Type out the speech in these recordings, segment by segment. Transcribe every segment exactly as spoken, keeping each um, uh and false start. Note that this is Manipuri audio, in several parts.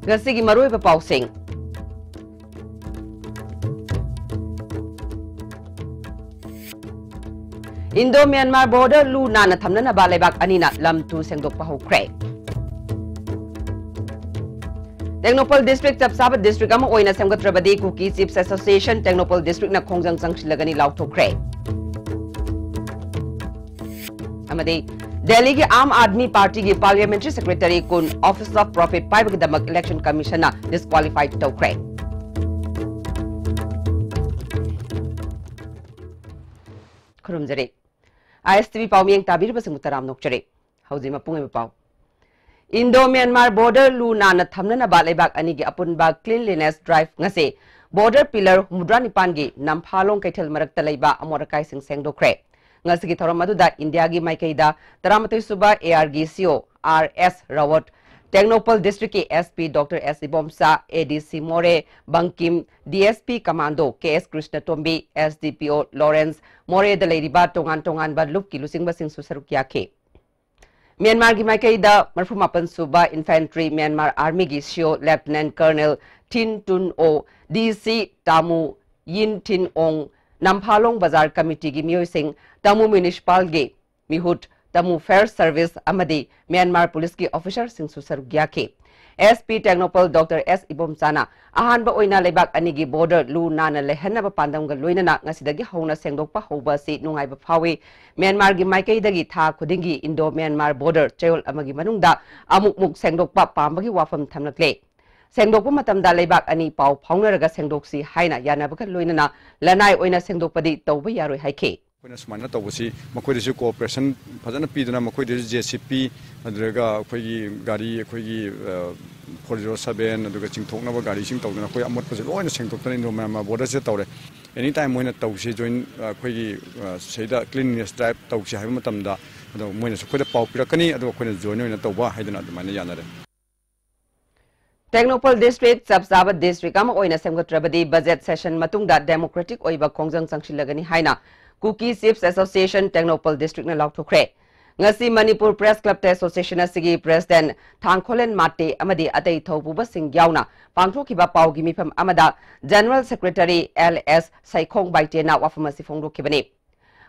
ꯉꯁꯤꯒꯤ ꯃꯔꯨꯑꯣꯏꯕ ꯄꯥꯎꯁꯤꯡ꯫ Indo Myanmar border ꯂꯨ ꯅꯥꯟꯅ ꯊꯝꯅꯅꯕ ꯂꯩꯕꯥꯛ ꯑꯅꯤꯅ ꯂꯝ ꯇꯨ ꯁꯦꯡꯗꯣꯛꯄ ꯍꯧꯈ꯭ꯔꯦ꯫ ꯇꯦꯡꯅꯧꯄꯜ district ꯆꯞ ꯆꯥꯕ district ꯑꯃ ꯑꯣꯏꯅ ꯁꯦꯝꯒꯠꯇ꯭ꯔꯕꯗꯤ Kuki Chiefs Association ꯇꯦꯡꯅꯧꯄꯜ districtꯅ ꯈꯣꯡꯖꯪ ꯆꯪꯁꯤꯜꯂꯒꯅꯤ ꯂꯥꯎꯊꯣꯛꯈ꯭ꯔꯦ꯫ ꯑꯃꯗꯤ ꯗꯦꯜꯂꯤꯒꯤ ꯑꯥꯝ ꯑꯥꯗꯃꯤ ꯄꯥꯔꯇꯤꯒꯤ parliamentary secretary ꯀꯨꯟ Office of Profit ꯄꯥꯏꯕꯒꯤꯗꯃꯛ election commissionꯅ disqualify ꯇꯧꯈ꯭ꯔꯦ꯫ ꯈꯨꯔꯨꯝꯖꯔꯤ꯫ ISTV ꯄꯥꯎꯃꯤꯌꯦꯡ ꯇꯥꯕꯤꯔꯤꯕꯁꯤꯡꯕꯨ ꯇꯔꯥꯝꯅ ꯑꯣꯛꯆꯔꯤ꯫ ꯍꯧꯖꯤꯛ ꯃꯄꯨꯡ ꯑꯣꯏꯕ ꯄꯥꯎ꯫ Indo Myanmar border ꯂꯨ ꯅꯥꯟꯅ ꯊꯝꯅꯅꯕ ꯂꯩꯕꯥꯛ ꯑꯅꯤꯒꯤ ꯑꯄꯨꯟꯕ cleanliness drive ꯉꯁꯤ border pillar ꯍꯨꯝꯐꯨꯇꯔꯥ ꯅꯤꯄꯥꯟꯒꯤ ꯅꯝꯐꯥꯂꯣꯡ ꯀꯩꯊꯦꯜ ꯃꯔꯛꯇ ꯂꯩꯕ ꯑꯃꯣꯠ ꯑꯀꯥꯏꯁꯤꯡ ꯁꯦꯡꯗꯣꯛꯈ꯭ꯔꯦ꯫ ꯉꯁꯤꯒꯤ ꯊꯧꯔꯝ ꯑꯗꯨꯗ ꯏꯟꯗꯤꯌꯥꯒꯤ ꯃꯥꯏꯀꯩꯗ ꯇꯔꯥꯃꯥꯊꯣꯏ ꯁꯨꯕ ARꯒꯤ CO R S Rawat, Tengnoupal districtꯀꯤ SP Doctor S Ibomcha, ADC ꯃꯣꯔꯦ Bangkim, DSP Commando K S ꯀ꯭ꯔꯤꯁꯅꯇꯣꯝꯕꯤ, SDPO Lawrence, ꯃꯣꯔꯦꯗ ꯂꯩꯔꯤꯕ ꯇꯣꯉꯥꯟ ꯇꯣꯉꯥꯟꯕ ꯂꯨꯞꯀꯤ ꯂꯨꯆꯤꯡꯕꯁꯤꯡꯁꯨ ꯁꯔꯨꯛ ꯌꯥꯈꯤ꯫ ꯃ꯭ꯌꯥꯟꯃꯥꯔꯒꯤ ꯃꯥꯏꯀꯩꯗ ꯃꯔꯤꯐꯨ ꯃꯥꯄꯟ ꯁꯨꯕ Infantry Myanmar Armyꯒꯤ CO Lieutenant Colonel Thin Tun O, DC Tamu ꯌꯤꯟ ꯊꯤꯟ ꯑꯣꯡ, ꯅꯝꯐꯥꯂꯣꯡ ꯕꯖꯥꯔ ꯀꯃꯤꯇꯤꯒꯤ ꯃꯤꯑꯣꯏꯁꯤꯡ, ꯇꯥꯃꯨ ꯃ꯭ꯌꯨꯅꯤꯁꯤꯄꯥꯜꯒꯤ ꯃꯤꯍꯨꯠ, ꯇꯥꯃꯨ Fire Service ꯑꯃꯗꯤ ꯃ꯭ꯌꯥꯟꯃꯥꯔ ꯄꯨꯂꯤꯁꯀꯤ ꯑꯣꯐꯤꯁꯥꯔꯁꯤꯡꯁꯨ ꯁꯔꯨꯛ ꯌꯥꯈꯤ꯫ SP ꯇꯦꯡꯅꯧꯄꯜ Doctor S ꯏꯕꯣꯝꯆꯥꯅ ꯑꯍꯥꯟꯕ ꯑꯣꯏꯅ ꯂꯩꯕꯥꯛ ꯑꯅꯤꯒꯤ border ꯂꯨ ꯅꯥꯟꯅ ꯂꯩꯍꯟꯅꯕ ꯄꯥꯟꯗꯝꯒ ꯂꯣꯏꯅꯅ ꯉꯁꯤꯗꯒꯤ ꯍꯧꯅ ꯁꯦꯡꯗꯣꯛꯄ ꯍꯧꯕ ꯑꯁꯤ ꯅꯨꯡꯉꯥꯏꯕ ꯐꯥꯎꯏ꯫ ꯃ꯭ꯌꯥꯟꯃꯥꯔꯒꯤ ꯃꯥꯏꯀꯩꯗꯒꯤ ꯊꯥ ꯈꯨꯗꯤꯡꯒꯤ Indo Myanmar border ꯆꯌꯣꯜ ꯑꯃꯒꯤ ꯃꯅꯨꯡꯗ ꯑꯃꯨꯛ ꯃꯨꯛ ꯁꯦꯡꯗꯣꯛꯄ ꯄꯥꯝꯕꯒꯤ ꯋꯥꯐꯝ ꯊꯝꯂꯛꯂꯦ꯫ ꯁꯦꯡꯗꯣꯛꯄ ꯃꯇꯝꯗ ꯂꯩꯕꯥꯛ ꯑꯅꯤ ꯄꯥꯎ ꯐꯥꯎꯅꯔꯒ ꯁꯦꯡꯗꯣꯛꯁꯤ ꯍꯥꯏꯅ ꯌꯥꯅꯕꯒ ꯂꯣꯏꯅꯅ ꯂꯅꯥꯏ ꯑꯣꯏꯅ ꯁꯦꯡꯗꯣꯛꯄꯗꯤ ꯇꯧꯕ ꯌꯥꯔꯣꯏ ꯍꯥꯏꯈꯤ꯫ ꯑꯩꯈꯣꯏꯅ ꯁꯨꯃꯥꯏꯅ ꯇꯧꯕꯁꯤ ꯃꯈꯣꯏꯗꯁꯨ cooperation ꯐꯖꯅ ꯄꯤꯗꯨꯅ, ꯃꯈꯣꯏꯗꯁꯨ JCB, ꯑꯗꯨꯒ ꯑꯩꯈꯣꯏꯒꯤ ꯒꯥꯔꯤ, ꯑꯩꯈꯣꯏꯒꯤ, ꯑ, four zero seven, ꯑꯗꯨꯒ ꯆꯤꯡꯊꯣꯛꯅꯕ ꯒꯥꯔꯤꯁꯤꯡ ꯇꯧꯗꯅ ꯑꯩꯈꯣꯏ ꯑꯃꯣꯠꯄꯁꯦ ꯂꯣꯏꯅ ꯁꯦꯡꯗꯣꯛꯇꯅ Indo Myanmar borderꯁꯤꯗ ꯇꯧꯔꯦ꯫ Any time ꯃꯣꯏꯅ ꯇꯧꯁꯤ, join, ꯑ, ꯑꯩꯈꯣꯏꯒꯤ, ꯑ, ꯁꯤꯗ cleanliness drive ꯇꯧꯁꯤ ꯍꯥꯏꯕ ꯃꯇꯝꯗ, ꯑꯗꯣ ꯃꯣꯏꯅꯁꯨ ꯑꯩꯈꯣꯏꯗ ꯄꯥꯎ ꯄꯤꯔꯛꯀꯅꯤ, ꯑꯗꯨꯒ ꯑꯩꯈꯣꯏꯅ join ꯑꯣꯏꯅ ꯇꯧꯕ ꯍꯥꯏꯗꯅ ꯑꯗꯨꯃꯥꯏꯅ ꯌꯥꯅꯔꯦ꯫ ꯇꯦꯡꯅꯧꯄꯜ district ꯆꯞ ꯆꯥꯕ district ꯑꯃ ꯑꯣꯏꯅ ꯁꯦꯝꯒꯠꯇ꯭ꯔꯕꯗꯤ budget session ꯃꯇꯨꯡꯗ democratic ꯑꯣꯏꯕ ꯈꯣꯡꯖꯪ ꯆꯪꯁꯤꯜꯂꯒꯅꯤ ꯍꯥꯏꯅ Kuki Chiefs Association ꯇꯦꯡꯅꯧꯄꯜ districtꯅ ꯂꯥꯎꯊꯣꯛꯈ꯭ꯔꯦ꯫ ꯉꯁꯤ ꯃꯅꯤꯄꯨꯔ ꯄ꯭ꯔꯦꯁ ꯀ꯭ꯂꯕꯇ ꯑꯦꯁꯣꯁꯤꯌꯦꯁꯟ ꯑꯁꯤꯒꯤ ꯄ꯭ꯔꯦꯁꯤꯗꯦꯟꯠ ꯊꯥꯡꯈꯣꯂꯦꯟ ꯃꯥꯇꯦ ꯑꯃꯗꯤ ꯑꯇꯩ ꯊꯧꯄꯨꯕꯁꯤꯡ ꯌꯥꯎꯅ ꯄꯥꯡꯊꯣꯛꯈꯤꯕ ꯄꯥꯎꯒꯤ ꯃꯤꯐꯝ ꯑꯃꯗ ꯖꯦꯅꯔꯦꯜ ꯁꯦꯀ꯭ꯔꯦꯇꯔꯤ ꯑꯦꯜ ꯑꯦꯁ ꯁꯩꯈꯣꯡ ꯕꯥꯏꯇꯦꯅ ꯋꯥꯐꯝ ꯑꯁꯤ ꯐꯣꯡꯗꯣꯛꯈꯤꯕꯅꯤ꯫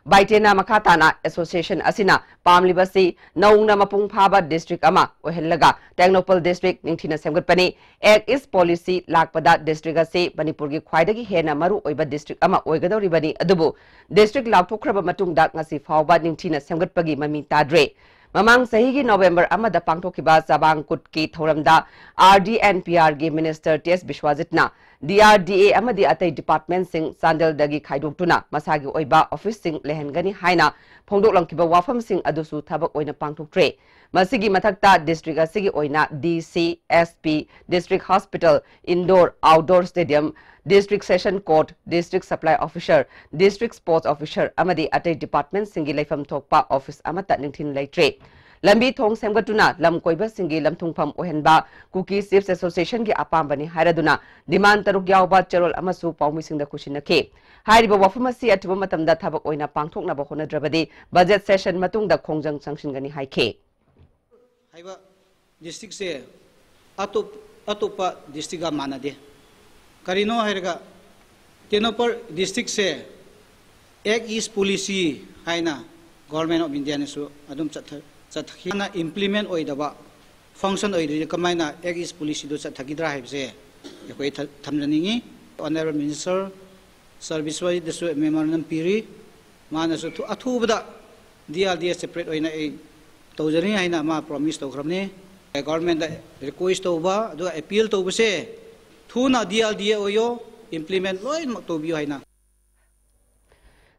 ꯕꯥꯏꯇꯦꯅ ꯃꯈꯥ ꯇꯥꯅ ꯑꯦꯁꯣꯁꯤꯌꯦꯁꯟ ꯑꯁꯤꯅ ꯄꯥꯝꯂꯤꯕꯁꯤ ꯅꯧꯅ ꯃꯄꯨꯡ ꯐꯥꯕ ꯗꯤꯁꯇ꯭ꯔꯤꯛ ꯑꯃ ꯑꯣꯏꯍꯜꯂꯒ ꯇꯦꯡꯅꯧꯄꯜ ꯗꯤꯁꯇ꯭ꯔꯤꯛ ꯅꯤꯡꯊꯤꯅ ꯁꯦꯝꯒꯠꯄꯅꯤ꯫ ꯑꯦꯛ ꯏꯁ ꯄꯣꯂꯤꯁꯤ ꯂꯥꯛꯄꯗ ꯗꯤꯁꯇ꯭ꯔꯤꯛ ꯑꯁꯤ ꯃꯅꯤꯄꯨꯔꯒꯤ ꯈ꯭ꯋꯥꯏꯗꯒꯤ ꯍꯦꯟꯅ ꯃꯔꯨ ꯑꯣꯏꯕ ꯗꯤꯁꯇ꯭ꯔꯤꯛ ꯑꯃ ꯑꯣꯏꯒꯗꯧꯔꯤꯕꯅꯤ, ꯑꯗꯨꯕꯨ ꯗꯤꯁꯇ꯭ꯔꯤꯛ ꯂꯥꯎꯊꯣꯛꯈ꯭ꯔꯕ ꯃꯇꯨꯡꯗ ꯉꯁꯤ ꯐꯥꯎꯕ ꯅꯤꯡꯊꯤꯅ ꯁꯦꯝꯒꯠꯄꯒꯤ ꯃꯃꯤ ꯇꯥꯗ꯭ꯔꯦ꯫ ꯃꯃꯥꯡ ꯆꯍꯤꯒꯤ ꯅꯣꯕꯦꯝꯕꯔ ꯑꯃꯗ ꯄꯥꯡꯊꯣꯛꯈꯤꯕ ꯆꯕꯥꯡ ꯀꯨꯠꯀꯤ ꯊꯧꯔꯝꯗ ꯑꯥꯔ ꯗꯤ ꯑꯦꯟ ꯄꯤ ꯑꯥꯔꯒꯤ ꯃꯤꯅꯤꯁꯇꯔ ꯇꯤ ꯑꯦꯁ ꯕꯤꯁ꯭ꯋꯥꯖꯤꯠꯅ ꯗꯤ ꯑꯥꯔ ꯗꯤ ꯑꯦ ꯑꯃꯗꯤ ꯑꯇꯩ ꯗꯤꯄꯥꯔꯠꯃꯦꯟꯠꯁꯤꯡ ꯆꯥꯟꯗꯦꯜꯗꯒꯤ ꯈꯥꯏꯗꯣꯛꯇꯨꯅ ꯃꯁꯥꯒꯤ ꯑꯣꯏꯕ ꯑꯣꯐꯤꯁꯁꯤꯡ ꯂꯩꯍꯟꯒꯅꯤ ꯍꯥꯏꯅ ꯐꯣꯡꯗꯣꯛꯂꯝꯈꯤꯕ ꯋꯥꯐꯝꯁꯤꯡ ꯑꯗꯨꯁꯨ ꯊꯕꯛ ꯑꯣꯏꯅ ꯄꯥꯡꯊꯣꯛꯇ꯭ꯔꯦ꯫ ꯃꯁꯤꯒꯤ ꯃꯊꯛꯇ ꯗꯤꯁꯇ꯭ꯔꯤꯛ ꯑꯁꯤꯒꯤ ꯑꯣꯏꯅ D C, S P, district hospital, indoor, outdoor stadium, district session court, district supply officer, district sports officer ꯑꯃꯗꯤ ꯑꯇꯩ ꯗꯤꯄꯥꯔꯠꯃꯦꯟꯠꯁꯤꯡꯒꯤ ꯂꯩꯐꯝ ꯊꯣꯛꯄ ꯑꯣꯐꯤꯁ ꯑꯃꯠꯇ ꯅꯤꯡꯊꯤꯅ ꯂꯩꯇ꯭ꯔꯦ꯫ ꯂꯝꯕꯤ ꯊꯣꯡ ꯁꯦꯝꯒꯠꯇꯨꯅ ꯂꯝ ꯀꯣꯏꯕꯁꯤꯡꯒꯤ ꯂꯝꯊꯨꯡꯐꯝ ꯑꯣꯏꯍꯟꯕ ꯀꯨꯀꯤ ꯆꯤꯐꯁ ꯑꯦꯁꯣꯁꯤꯌꯦꯁꯟꯒꯤ ꯑꯄꯥꯝꯕꯅꯤ ꯍꯥꯏꯔꯗꯨꯅ ꯗꯤꯃꯥꯟ ꯇꯔꯨꯛ ꯌꯥꯎꯕ ꯆꯦꯔꯣꯜ ꯑꯃꯁꯨ ꯄꯥꯎꯃꯤꯁꯤꯡꯗ ꯈꯨꯠꯁꯤꯟꯅꯈꯤ꯫ ꯍꯥꯏꯔꯤꯕ ꯋꯥꯐꯝ ꯑꯁꯤ ꯑꯊꯨꯕ ꯃꯇꯝꯗ ꯊꯕꯛ ꯑꯣꯏꯅ ꯄꯥꯡꯊꯣꯛꯅꯕ ꯍꯣꯠꯅꯗ꯭ꯔꯕꯗꯤ ꯕꯖꯦꯠ ꯁꯦꯁꯟ ꯃꯇꯨꯡꯗ ꯈꯣꯡꯖꯪ ꯆꯪꯁꯤꯟꯒꯅꯤ ꯍꯥꯏꯈꯤ꯫ ꯍꯥꯏꯕ ꯗꯤꯁꯇ꯭ꯔꯤꯛꯁꯦ ꯑꯇꯣꯞ-, ꯑꯇꯣꯞꯄ ꯗꯤꯁꯇ꯭ꯔꯤꯛꯀ ꯃꯥꯟꯅꯗꯦ꯫ ꯀꯔꯤꯅꯣ ꯍꯥꯏꯔꯒ ꯇꯦꯡꯅꯧꯄꯜ ꯗꯤꯁꯇ꯭ꯔꯤꯛꯁꯦ ꯑꯦꯛ ꯏꯁ ꯄꯣꯂꯤꯁꯤ ꯍꯥꯏꯅ ꯒꯣꯚꯔꯟꯃꯦꯟꯠ ꯑꯣꯐ ꯏꯟꯗꯤꯌꯥꯅꯁꯨ ꯑꯗꯨꯝ ꯆꯠꯊ-, ꯆꯠꯊꯈꯤ꯫ ꯍꯥꯟꯅ ꯏꯝꯄ꯭ꯂꯤꯃꯦꯟꯠ ꯑꯣꯏꯗꯕ, ꯐꯪꯁꯟ ꯑꯣꯏꯗ꯭ꯔꯗꯤ ꯀꯃꯥꯏꯅ ꯑꯦꯛ ꯏꯁ ꯄꯣꯂꯤꯁꯤꯗꯨ ꯆꯠꯊꯈꯤꯗ꯭ꯔꯥ ꯍꯥꯏꯕꯁꯦ ꯑꯩꯈꯣꯏ ꯊ-, ꯊꯝꯖꯅꯤꯡꯉꯤ꯫ ꯑꯣꯅꯔꯦꯕꯜ ꯃꯤꯅꯤꯁꯇꯔ ꯁꯥꯔ ꯕꯤꯁ꯭ꯋꯖꯤꯠꯇꯁꯨ ꯃꯦꯃꯣꯔꯦꯟꯗꯝ ꯄꯤꯔꯤ꯫ ꯃꯥꯅꯁꯨ ꯊꯨ-, ꯑꯊꯨꯕꯗ ꯗꯤ ꯑꯥꯔ ꯗꯤ ꯑꯦ ꯁꯦꯄꯔꯦꯠ ꯑꯣꯏꯅ ꯑꯩ ꯇꯧꯖꯅꯤ ꯍꯥꯏꯅ ꯃꯥ ꯄ꯭ꯔꯣꯃꯤꯁ ꯇꯧꯈ꯭ꯔꯕꯅꯤ꯫ ꯒꯣꯚꯔꯟꯃꯦꯟꯠꯇ ꯔꯤꯀ꯭ꯋꯦꯁ ꯇꯧꯕ, ꯑꯗꯨꯒ ꯑꯦꯄꯤꯜ ꯇꯧꯕꯁꯦ ꯊꯨꯅ ꯗꯤ ꯑꯥꯔ ꯗꯤ ꯑꯦ ꯑꯣꯏꯌꯣ, ꯏꯝꯄ꯭ꯂꯤꯃꯦꯟꯠ ꯂꯣꯏꯅꯃꯛ ꯇꯧꯕꯤꯌꯨ ꯍꯥꯏꯅ꯫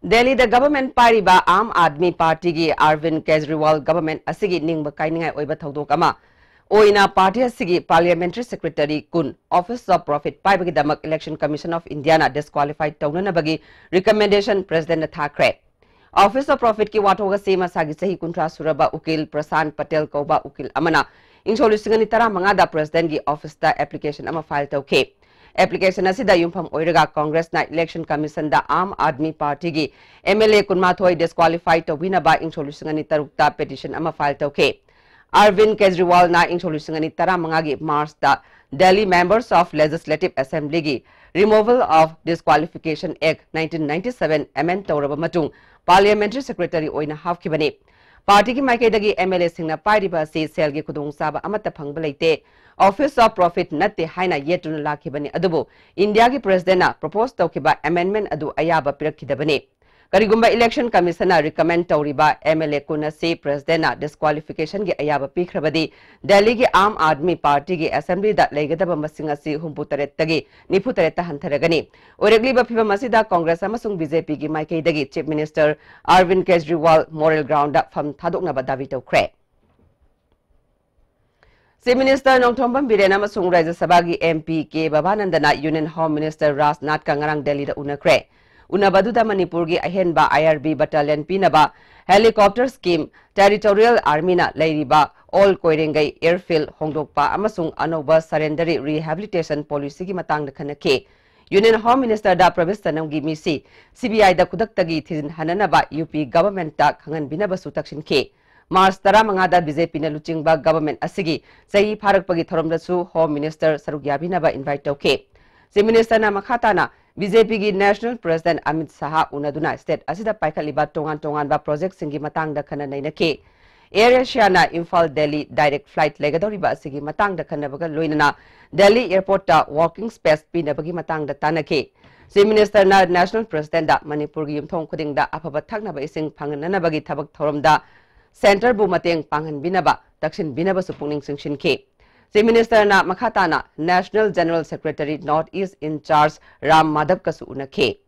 ꯗꯦꯜꯂꯤꯗ ꯒꯚꯔꯟꯃꯦꯟꯠ ꯄꯥꯏꯔꯤꯕ ꯑꯥꯝ ꯑꯥꯗꯃꯤ ꯄꯥꯔꯇꯤꯒꯤ ꯑꯔꯕꯤꯟꯗ ꯀꯦꯖꯔꯤꯋꯥꯜ ꯒꯚꯔꯟꯃꯦꯟꯠ ꯑꯁꯤꯒꯤ ꯅꯤꯡꯕ ꯀꯥꯏꯅꯤꯡꯉꯥꯏ ꯑꯣꯏꯕ ꯊꯧꯗꯣꯛ ꯑꯃ ꯑꯣꯏꯅ ꯄꯥꯔꯇꯤ ꯑꯁꯤꯒꯤ ꯄꯥꯔꯂꯤꯌꯥꯃꯦꯟꯇꯔꯤ ꯁꯦꯀ꯭ꯔꯦꯇꯔꯤ ꯀꯨꯟ ꯑꯣꯐꯤꯁ ꯑꯣꯐ ꯄ꯭ꯔꯣꯐꯤꯠ ꯄꯥꯏꯕꯒꯤꯗꯃꯛ ꯏꯂꯦꯛꯁꯟ ꯀꯃꯤꯁꯟ ꯑꯣꯐ ꯏꯟꯗꯤꯌꯥꯅ ꯗꯤꯁꯀ꯭ꯋꯥꯂꯤꯐꯥꯏ ꯇꯧꯅꯅꯕꯒꯤ ꯔꯤꯀꯃꯦꯟꯗꯦꯁꯟ ꯄ꯭ꯔꯦꯁꯤꯗꯦꯟꯠꯅ ꯊꯥꯈ꯭ꯔꯦ꯫ ꯑꯣꯐꯤꯁ ꯑꯣꯐ ꯄ꯭ꯔꯣꯐꯤꯠꯀꯤ ꯋꯥꯊꯣꯛ ꯑꯁꯤ ꯃꯁꯥꯒꯤ ꯆꯍꯤ ꯀꯨꯟꯊ꯭ꯔꯥ ꯁꯨꯔꯕ ꯎꯀꯤꯜ ꯄ꯭ꯔꯁꯥꯟ ꯄꯇꯦꯜ ꯀꯧꯕ ꯎꯀꯤꯜ ꯑꯃꯅ ꯏꯪꯁꯣꯛ ꯂꯤꯁꯤꯡ ꯑꯅꯤ ꯇꯔꯥꯃꯉꯥꯗ ꯄ꯭ꯔꯦꯁꯤꯗꯦꯟꯠꯀꯤ ꯑꯣꯐꯤꯁꯇ ꯑꯦꯄ꯭ꯂꯤꯀꯦꯁꯟ ꯑꯃ ꯐꯥꯏꯜ ꯇꯧꯈꯤ꯫ Application ꯑꯁꯤꯗ ꯌꯨꯝꯐꯝ ꯑꯣꯏꯔꯒ ꯀꯣꯡꯒ꯭ꯔꯦꯁꯅ Election Commissionꯗ ꯑꯥꯝ ꯑꯥꯗꯃꯤ ꯄꯥꯔꯇꯤꯒꯤ MLA ꯀꯨꯟꯃꯥꯊꯣꯏ disqualify ꯇꯧꯕꯤꯅꯕ ꯏꯪꯁꯣꯛ ꯂꯤꯁꯤꯡ ꯑꯅꯤ ꯇꯔꯨꯛꯇ petition ꯑꯃ file ꯇꯧꯈꯤ꯫ ꯑꯔꯕꯤꯟ ꯀꯦꯖꯔꯤꯋꯥꯜꯅ ꯏꯪꯁꯣꯛ ꯂꯤꯁꯤꯡ ꯑꯅꯤ ꯇꯔꯥꯃꯉꯥꯒꯤ Marchꯇ Delhi Members of Legislative Assemblyꯒꯤ Removal of Disqualification Act nineteen ninety seven amend ꯇꯧꯔꯕ ꯃꯇꯨꯡ Parliamentary Secretary ꯑꯣꯏꯅ ꯍꯥꯞꯈꯤꯕꯅꯤ꯫ ꯄꯥꯔꯇꯤꯒꯤ ꯃꯥꯏꯀꯩꯗꯒꯤ MLAꯁꯤꯡꯅ ꯄꯥꯏꯔꯤꯕ ꯑꯁꯤ ꯁꯦꯜꯒꯤ ꯈꯨꯗꯣꯡꯆꯥꯕ ꯑꯃꯠꯇ ꯐꯪꯕ ꯂꯩꯇꯦ, Office of Profit ꯅꯠꯇꯦ ꯍꯥꯏꯅ ꯌꯦꯠꯇꯨꯅ ꯂꯥꯛꯈꯤꯕꯅꯤ꯫ ꯑꯗꯨꯕꯨ ꯏꯟꯗꯤꯌꯥꯒꯤ Presidentꯅ propose ꯇꯧꯈꯤꯕ amendment ꯑꯗꯨ ꯑꯌꯥꯕ ꯄꯤꯔꯛꯈꯤꯗꯕꯅꯤ꯫ ꯀꯔꯤꯒꯨꯝꯕ Election Commissionꯅ recommend ꯇꯧꯔꯤꯕ MLA ꯀꯨꯟ ꯑꯁꯤ Presidentꯅ disqualificationꯒꯤ ꯑꯌꯥꯕ ꯄꯤꯈ꯭ꯔꯕꯗꯤ, ꯗꯦꯜꯂꯤꯒꯤ ꯑꯥꯝ ꯑꯥꯗꯃꯤ ꯄꯥꯔꯇꯤꯒꯤ Assemblyꯗ ꯂꯩꯒꯗꯕ ꯃꯁꯤꯡ ꯑꯁꯤ ꯍꯨꯝꯐꯨ ꯇꯔꯦꯠꯇꯒꯤ ꯅꯤꯐꯨ ꯇꯔꯦꯠꯇ ꯍꯟꯊꯔꯒꯅꯤ꯫ ꯑꯣꯏꯔꯛꯂꯤꯕ ꯐꯤꯚꯝ ꯑꯁꯤꯗ ꯀꯣꯡꯒ꯭ꯔꯦꯁ ꯑꯃꯁꯨꯡ BJPꯒꯤ ꯃꯥꯏꯀꯩꯗꯒꯤ Chief Minister ꯑꯔꯕꯤꯟ ꯀꯦꯖꯔꯤꯋꯥꯜ moral groundꯗ ꯐꯝ ꯊꯥꯗꯣꯛꯅꯕ ꯗꯥꯕꯤ ꯇꯧꯈ꯭ꯔꯦ꯫ Chief Minister ꯅꯣꯡꯊꯣꯝꯕꯝ ꯕꯤꯔꯦꯟ ꯑꯃꯁꯨꯡ ꯔꯥꯖ꯭ꯌ ꯁꯚꯥꯒꯤ MP ꯀꯦ ꯕꯕꯥꯅꯟꯗꯅ Union Home Minister ꯔꯥꯖꯅꯥꯊꯀ ꯉꯔꯥꯡ ꯗꯦꯜꯂꯤꯗ ꯎꯅꯈ꯭ꯔꯦ꯫ ꯎꯅꯕ ꯑꯗꯨꯗ ꯃꯅꯤꯄꯨꯔꯒꯤ ꯑꯍꯦꯟꯕ IRB battalion ꯄꯤꯅꯕ helicopter scheme, Territorial Armyꯅ ꯂꯩꯔꯤꯕ ꯑꯣꯜ ꯀꯣꯏꯔꯦꯡꯒꯩ airfield ꯍꯣꯡꯗꯣꯛꯄ ꯑꯃꯁꯨꯡ ꯑꯅꯧꯕ sedentary rehabilitation policyꯒꯤ ꯃꯇꯥꯡꯗ ꯈꯟꯅꯈꯤ꯫ Union Home Ministerꯗ ꯄ꯭ꯔꯚꯤꯁ ꯇꯅꯝꯒꯤ ꯃꯤꯁꯤ CBIꯗ ꯈꯨꯗꯛꯇꯒꯤ ꯊꯤꯖꯤꯟꯍꯟꯅꯅꯕ UP governmentꯇ ꯈꯪꯍꯟꯕꯤꯅꯕꯁꯨ ꯇꯛꯁꯤꯟꯈꯤ꯫ March ꯇꯔꯥꯃꯉꯥꯗ BJPꯅ ꯂꯨꯆꯤꯡꯕ government ꯑꯁꯤꯒꯤ ꯆꯍꯤ ꯐꯥꯔꯛꯄꯒꯤ ꯊꯧꯔꯝꯗꯁꯨ Home Minister ꯁꯔꯨꯛ ꯌꯥꯕꯤꯅꯕ invite ꯇꯧꯈꯤ꯫ Chief Ministerꯅ ꯃꯈꯥ ꯇꯥꯅ BJPꯒꯤ National President Amit Shah ꯎꯅꯗꯨꯅ state ꯑꯁꯤꯗ ꯄꯥꯏꯈꯠꯂꯤꯕ ꯇꯣꯉꯥꯟ ꯇꯣꯉꯥꯟꯕ projectꯁꯤꯡꯒꯤ ꯃꯇꯥꯡꯗ ꯈꯟꯅ ꯅꯩꯅꯈꯤ꯫ Air Asiaꯅ Imphal Delhi direct flight ꯂꯩꯒꯗꯧꯔꯤꯕ ꯑꯁꯤꯒꯤ ꯃꯇꯥꯡꯗ ꯈꯟꯅꯕꯒ ꯂꯣꯏꯅꯅ ꯗꯦꯜꯂꯤ airportꯇ walking space ꯄꯤꯅꯕꯒꯤ ꯃꯇꯥꯡꯗ ꯇꯥꯟꯅꯈꯤ꯫ Chief Ministerꯅ National Presidentꯗ ꯃꯅꯤꯄꯨꯔꯒꯤ ꯌꯨꯝꯊꯣꯡ ꯈꯨꯗꯤꯡꯗ ꯑꯐꯕ ꯊꯛꯅꯕ ꯏꯁꯤꯡ ꯐꯪꯍꯟꯅꯅꯕꯒꯤ ꯊꯕꯛ ꯊꯧꯔꯝꯗ centreꯕꯨ ꯃꯇꯦꯡ ꯄꯥꯡꯍꯟꯕꯤꯅꯕ ꯇꯛꯁꯤꯟꯕꯤꯅꯕꯁꯨ ꯄꯨꯛꯅꯤꯡ ꯆꯤꯡꯁꯤꯟꯈꯤ꯫ Chief Ministerꯅ ꯃꯈꯥ ꯇꯥꯅ National General Secretary North East in charge Ram ꯃꯥꯙꯕꯀꯁꯨ ꯎꯅꯈꯤ꯫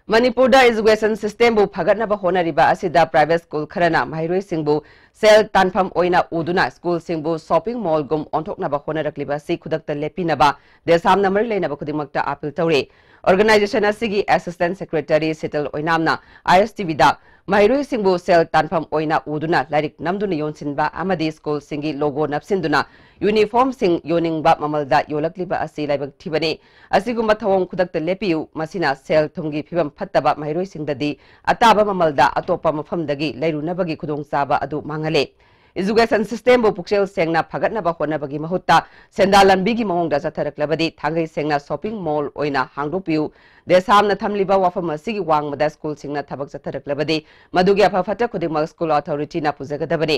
ꯃꯅꯤꯄꯨꯔꯗ education systemꯕꯨ ꯐꯒꯠꯅꯕ ꯍꯣꯠꯅꯔꯤꯕ ꯑꯁꯤꯗ private school ꯈꯔꯅ ꯃꯍꯩꯔꯣꯏꯁꯤꯡꯕꯨ ꯁꯦꯜ ꯇꯥꯟꯐꯝ ꯑꯣꯏꯅ ꯎꯗꯨꯅ schoolꯁꯤꯡꯕꯨ shopping mallꯒꯨꯝ ꯑꯣꯟꯊꯣꯛꯅꯕ ꯍꯣꯠꯅꯔꯛꯂꯤꯕ ꯑꯁꯤ ꯈꯨꯗꯛꯇ ꯂꯦꯞꯄꯤꯅꯕ ꯗꯦꯁꯥꯝꯅ ꯃꯔꯤ ꯂꯩꯅꯕ ꯈꯨꯗꯤꯡꯃꯛꯇ appeal ꯇꯧꯔꯤ꯫ Organization ꯑꯁꯤꯒꯤ Assistant Secretary ꯁꯤꯇꯜ ꯑꯣꯏꯅꯥꯝꯅ ISTVꯗ ꯃꯍꯩꯔꯣꯏꯁꯤꯡꯕꯨ ꯁꯦꯜ ꯇꯥꯟꯐꯝ ꯑꯣꯏꯅ ꯎꯗꯨꯅ ꯂꯥꯏꯔꯤꯛ ꯅꯝꯗꯨꯅ ꯌꯣꯟꯁꯤꯟꯕ ꯑꯃꯗꯤ schoolꯁꯤꯡꯒꯤ logo ꯅꯞꯁꯤꯟꯗꯨꯅ ꯌꯨꯅꯤꯐꯣꯔꯝꯁꯤꯡ ꯌꯣꯟꯅꯤꯡꯕ ꯃꯃꯜꯗ ꯌꯣꯜꯂꯛꯂꯤꯕ ꯑꯁꯤ ꯂꯥꯏꯕꯛ ꯊꯤꯕꯅꯤ꯫ ꯑꯁꯤꯒꯨꯝꯕ ꯊꯧꯑꯣꯡ ꯈꯨꯗꯛꯇ ꯂꯦꯞꯄꯤꯌꯨ, ꯃꯁꯤꯅ ꯁꯦꯜ ꯊꯨꯝꯒꯤ ꯐꯤꯕꯝ ꯐꯠꯇꯕ ꯃꯍꯩꯔꯣꯏꯁꯤꯡꯗꯗꯤ ꯑꯇꯥꯕ ꯃꯃꯜꯗ ꯑꯇꯣꯞꯄ ꯃꯐꯝꯗꯒꯤ ꯂꯩꯔꯨꯅꯕꯒꯤ ꯈꯨꯗꯣꯡꯆꯥꯕ ꯑꯗꯨ ꯃꯥꯡꯍꯜꯂꯦ꯫ Education systemꯕꯨ ꯄꯨꯛꯆꯦꯜ ꯁꯦꯡꯅ ꯐꯒꯠꯅꯕ ꯍꯣꯠꯅꯕꯒꯤ ꯃꯍꯨꯠꯇ ꯁꯦꯟꯗꯥꯟ ꯂꯝꯕꯤꯒꯤ ꯃꯑꯣꯡꯗ ꯆꯠꯊꯔꯛꯂꯕꯗꯤ ꯊꯥꯡꯒꯩ ꯁꯦꯡꯅ shopping mall ꯑꯣꯏꯅ ꯍꯥꯡꯗꯣꯛꯄꯤꯌꯨ꯫ ꯗꯦꯁꯥꯝꯅ ꯊꯝꯂꯤꯕ ꯋꯥꯐꯝ ꯑꯁꯤꯒꯤ ꯋꯥꯡꯃꯗ ꯁ꯭ꯀꯨꯜꯁꯤꯡꯅ ꯊꯕꯛ ꯆꯠꯊꯔꯛꯂꯕꯗꯤ ꯃꯗꯨꯒꯤ ꯑꯐ ꯐꯠꯇ ꯈꯨꯗꯤꯡꯃꯛ ꯁ꯭ꯀꯨꯜ ꯑꯣꯊꯣꯔꯤꯇꯤꯅ ꯄꯨꯖꯒꯗꯕꯅꯤ꯫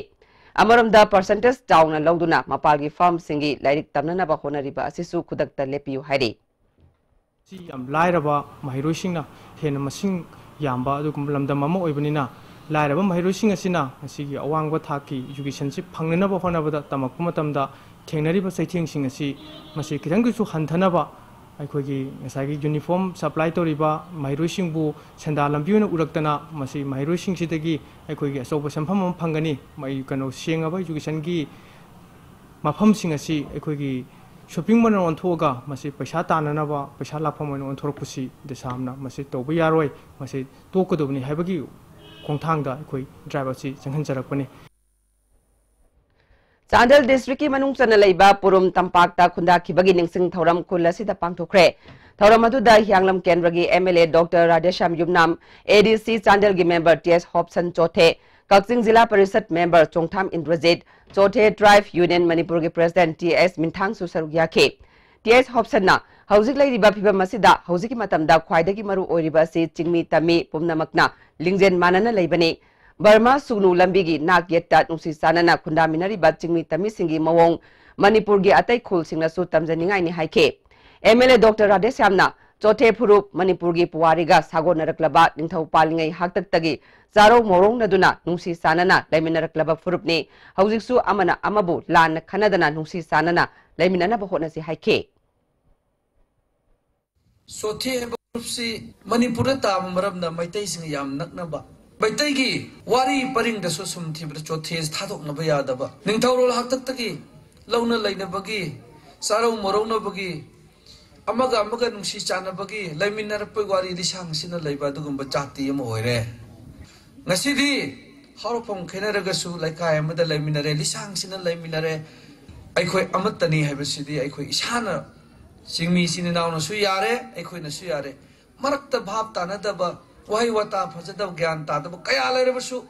ꯑꯃꯔꯣꯝꯗ percentage ꯆꯥꯎꯅ ꯂꯧꯗꯨꯅ ꯃꯄꯥꯜꯒꯤ ꯐꯥꯔꯝꯁꯤꯡꯒꯤ ꯂꯥꯏꯔꯤꯛ ꯇꯝꯅꯅꯕ ꯍꯣꯠꯅꯔꯤꯕ ꯑꯁꯤꯁꯨ ꯈꯨꯗꯛꯇ ꯂꯦꯞꯄꯤꯌꯨ ꯍꯥꯏꯔꯤ꯫ ꯁꯤ ꯌꯥꯝ ꯂꯥꯏꯔꯕ ꯃꯍꯩꯔꯣꯏꯁꯤꯡꯅ ꯍꯦꯟꯅ ꯃꯁꯤꯡ ꯌꯥꯝꯕ ꯑꯗꯨꯒꯨꯝꯕ ꯂꯝꯗꯝ ꯑꯃ ꯑꯣꯏꯕꯅꯤꯅ, ꯂꯥꯏꯔꯕ ꯃꯍꯩꯔꯣꯏꯁꯤꯡ ꯑꯁꯤꯅ ꯃꯁꯤꯒꯤ ꯑꯋꯥꯡꯕ ꯊꯥꯛꯀꯤ educationꯁꯤ ꯐꯪꯅꯅꯕ ꯍꯣꯠꯅꯕꯗ, ꯇꯝꯃꯛꯄ ꯃꯇꯝꯗ ꯊꯦꯡꯅꯔꯤꯕ ꯆꯩꯊꯦꯡꯁꯤꯡ ꯑꯁꯤ ꯃꯁꯤ ꯈꯤꯇꯪꯗꯁꯨ ꯍꯟꯊꯅꯕ, ꯑꯩꯈꯣꯏꯒꯤ ꯉꯁꯥꯏꯒꯤ uniform supply ꯇꯧꯔꯤꯕ ꯃꯍꯩꯔꯣꯏꯁꯤꯡꯕꯨ ꯁꯦꯟꯗꯥꯟ ꯂꯝꯕꯤ ꯑꯣꯏꯅ ꯎꯔꯛꯇꯅ, ꯃꯁꯤ ꯃꯍꯩꯔꯣꯏꯁꯤꯡꯁꯤꯗꯒꯤ ꯑꯩꯈꯣꯏꯒꯤ ꯑꯆꯧꯕ ꯁꯦꯟꯐꯝ ꯑꯃ ꯐꯪꯒꯅꯤ꯫ ꯃꯩ-, ꯀꯩꯅꯣ, ꯁꯦꯡꯉꯕ educationꯒꯤ ꯃꯐꯝꯁꯤꯡ ꯑꯁꯤ ꯑꯩꯈꯣꯏꯒꯤ shopping mall ꯑꯣꯏꯅ ꯑꯣꯟꯊꯣꯛꯑꯒ ꯃꯁꯤ ꯄꯩꯁꯥ ꯇꯥꯟꯅꯅꯕ ꯄꯩꯁꯥ ꯂꯥꯛꯐꯝ ꯑꯣꯏꯅ ꯑꯣꯟꯊꯣꯔꯛꯄꯁꯤ ꯗꯦꯁꯥꯝꯅ ꯃꯁꯤ ꯇꯧꯕ ꯌꯥꯔꯣꯏ, ꯃꯁꯤ ꯇꯣꯛꯀꯗꯕꯅꯤ ꯍꯥꯏꯕꯒꯤ ꯈꯣꯡꯊꯥꯡꯗ ꯑꯩꯈꯣꯏ drive ꯑꯁꯤ ꯆꯪꯍꯟꯖꯔꯛꯄꯅꯤ꯫ ꯆꯥꯟꯗꯦꯜ districtꯀꯤ ꯃꯅꯨꯡ ꯆꯟꯅ ꯂꯩꯕ ꯄꯨꯔꯨꯝ ꯇꯝꯄꯥꯛꯇ ꯈꯨꯟꯗꯥꯈꯤꯕꯒꯤ ꯅꯤꯡꯁꯤꯡ ꯊꯧꯔꯝ ꯈꯨꯜ ꯑꯁꯤꯗ ꯄꯥꯡꯊꯣꯛꯈ꯭ꯔꯦ꯫ ꯊꯧꯔꯝ ꯑꯗꯨꯗ ꯍꯤꯌꯥꯡꯂꯝ ꯀꯦꯟꯗ꯭ꯔꯒꯤ MLA Doctor Radheshyam ꯌꯨꯝꯅꯥꯝ, ADC ꯆꯥꯟꯗꯦꯜꯒꯤ member T S Hobson ꯆꯣꯊꯦ, ꯀꯛꯆꯤꯡ ꯖꯤꯂꯥ ꯄꯔꯤꯁꯠ member ꯆꯣꯡꯊꯥꯝ ꯏꯟꯗ꯭ꯔꯖꯤꯠ, ꯆꯣꯊꯦ Tribe Union ꯃꯅꯤꯄꯨꯔꯒꯤ president T S ꯃꯤꯟꯊꯥꯡꯁꯨ ꯁꯔꯨꯛ ꯌꯥꯈꯤ꯫ T S Hobsonꯅ ꯍꯧꯖꯤꯛ ꯂꯩꯔꯤꯕ ꯐꯤꯕꯝ ꯑꯁꯤꯗ ꯍꯧꯖꯤꯛꯀꯤ ꯃꯇꯝꯗ ꯈ꯭ꯋꯥꯏꯗꯒꯤ ꯃꯔꯨ ꯑꯣꯏꯔꯤꯕ ꯑꯁꯤ ꯆꯤꯡꯃꯤ ꯇꯝꯃꯤ ꯄꯨꯝꯅꯃꯛꯅ ꯂꯤꯡꯖꯦꯜ ꯃꯥꯟꯅꯅ ꯂꯩꯕꯅꯤ꯫ ꯕꯔꯃꯥ ꯁꯨꯒꯅꯨ ꯂꯝꯕꯤꯒꯤ ꯅꯥꯛ ꯌꯦꯠꯇ ꯅꯨꯡꯁꯤ ꯆꯥꯟꯅꯅ ꯈꯨꯟꯗꯥꯃꯤꯟꯅꯔꯤꯕ ꯆꯤꯡꯃꯤ ꯇꯝꯃꯤꯁꯤꯡꯒꯤ ꯃꯑꯣꯡ ꯃꯅꯤꯄꯨꯔꯒꯤ ꯑꯇꯩ ꯈꯨꯜꯁꯤꯡꯅꯁꯨ ꯇꯝꯖꯅꯤꯡꯉꯥꯏꯅꯤ ꯍꯥꯏꯈꯤ꯫ MLA Doctor Radheshyamꯅ ꯆꯣꯊꯦ ꯐꯨꯔꯨꯞ ꯃꯅꯤꯄꯨꯔꯒꯤ ꯄꯨꯋꯥꯔꯤꯒ ꯁꯥꯒꯣꯟꯅꯔꯛꯂꯕ ꯅꯤꯡꯊꯧ ꯄꯥꯜꯂꯤꯉꯩ ꯍꯥꯛꯇꯛꯇꯒꯤ ꯆꯥꯔꯧ ꯃꯧꯔꯧꯅꯗꯨꯅ ꯅꯨꯡꯁꯤ ꯆꯥꯟꯅꯅ ꯂꯩꯃꯤꯟꯅꯔꯛꯂꯕ ꯐꯨꯔꯨꯞꯅꯤ꯫ ꯍꯧꯖꯤꯛꯁꯨ ꯑꯃꯅ ꯑꯃꯕꯨ ꯂꯥꯟꯅ ꯈꯟꯅꯗꯅ ꯅꯨꯡꯁꯤ ꯆꯥꯟꯅꯅ ꯂꯩꯃꯤꯟꯅꯅꯕ ꯍꯣꯠꯅꯁꯤ ꯍꯥꯏꯈꯤ꯫ ꯆꯣꯊꯦ ꯍꯥꯏꯕ ꯐꯨꯔꯨꯞꯁꯤ ꯃꯅꯤꯄꯨꯔꯗ ꯇꯥꯕ ꯃꯔꯝꯅ ꯃꯩꯇꯩꯁꯤꯡꯒ ꯌꯥꯝ ꯅꯛꯅꯕ, ꯃꯩꯇꯩꯒꯤ ꯋꯥꯔꯤ ꯄꯔꯤꯡꯗꯁꯨ ꯁꯨꯝ ꯊꯤꯕꯗ ꯆꯣꯊꯦꯁꯤ ꯊꯥꯗꯣꯛꯅꯕ ꯌꯥꯗꯕ, ꯅꯤꯡꯊꯧꯔꯣꯜ ꯍꯥꯛꯇꯛꯇꯒꯤ ꯂꯧꯅ ꯂꯩꯅꯕꯒꯤ, ꯆꯥꯔꯧ ꯃꯧꯔꯧꯅꯕꯒꯤ, ꯑꯃꯒ ꯑꯃꯒ ꯅꯨꯡꯁꯤ ꯆꯥꯟꯅꯕꯒꯤ ꯂꯩꯃꯤꯟꯅꯔꯛꯄꯒꯤ ꯋꯥꯔꯤ ꯂꯤꯁꯥꯡ ꯁꯤꯟꯅ ꯂꯩꯕ ꯑꯗꯨꯒꯨꯝꯕ ꯖꯥꯇꯤ ꯑꯃ ꯑꯣꯏꯔꯦ꯫ ꯉꯁꯤꯗꯤ ꯍꯧꯔꯛꯐꯝ ꯈꯦꯠꯅꯔꯒꯁꯨ ꯂꯩꯀꯥꯏ ꯑꯃꯗ ꯂꯩꯃꯤꯟꯅꯔꯦ, ꯂꯤꯁꯥꯡ ꯁꯤꯟꯅ ꯂꯩꯃꯤꯟꯅꯔꯦ꯫ ꯑꯩꯈꯣꯏ ꯑꯃꯠꯇꯅꯤ ꯍꯥꯏꯕꯁꯤꯗꯤ ꯑꯩꯈꯣꯏ ꯏꯁꯥꯅ, ꯆꯤꯡꯃꯤ ꯏꯆꯤꯟ ꯏꯅꯥꯎꯅꯁꯨ ꯌꯥꯔꯦ, ꯑꯩꯈꯣꯏꯅꯁꯨ ꯌꯥꯔꯦ꯫ ꯃꯔꯛꯇ ꯚꯥꯞ ꯇꯥꯅꯗꯕ, ꯋꯥꯍꯩ ꯋꯥꯇꯥ ꯐꯖꯗꯕ, ꯒ꯭ꯌꯥꯟ ꯇꯥꯗꯕ ꯀꯌꯥ ꯂꯩꯔꯕꯁꯨ,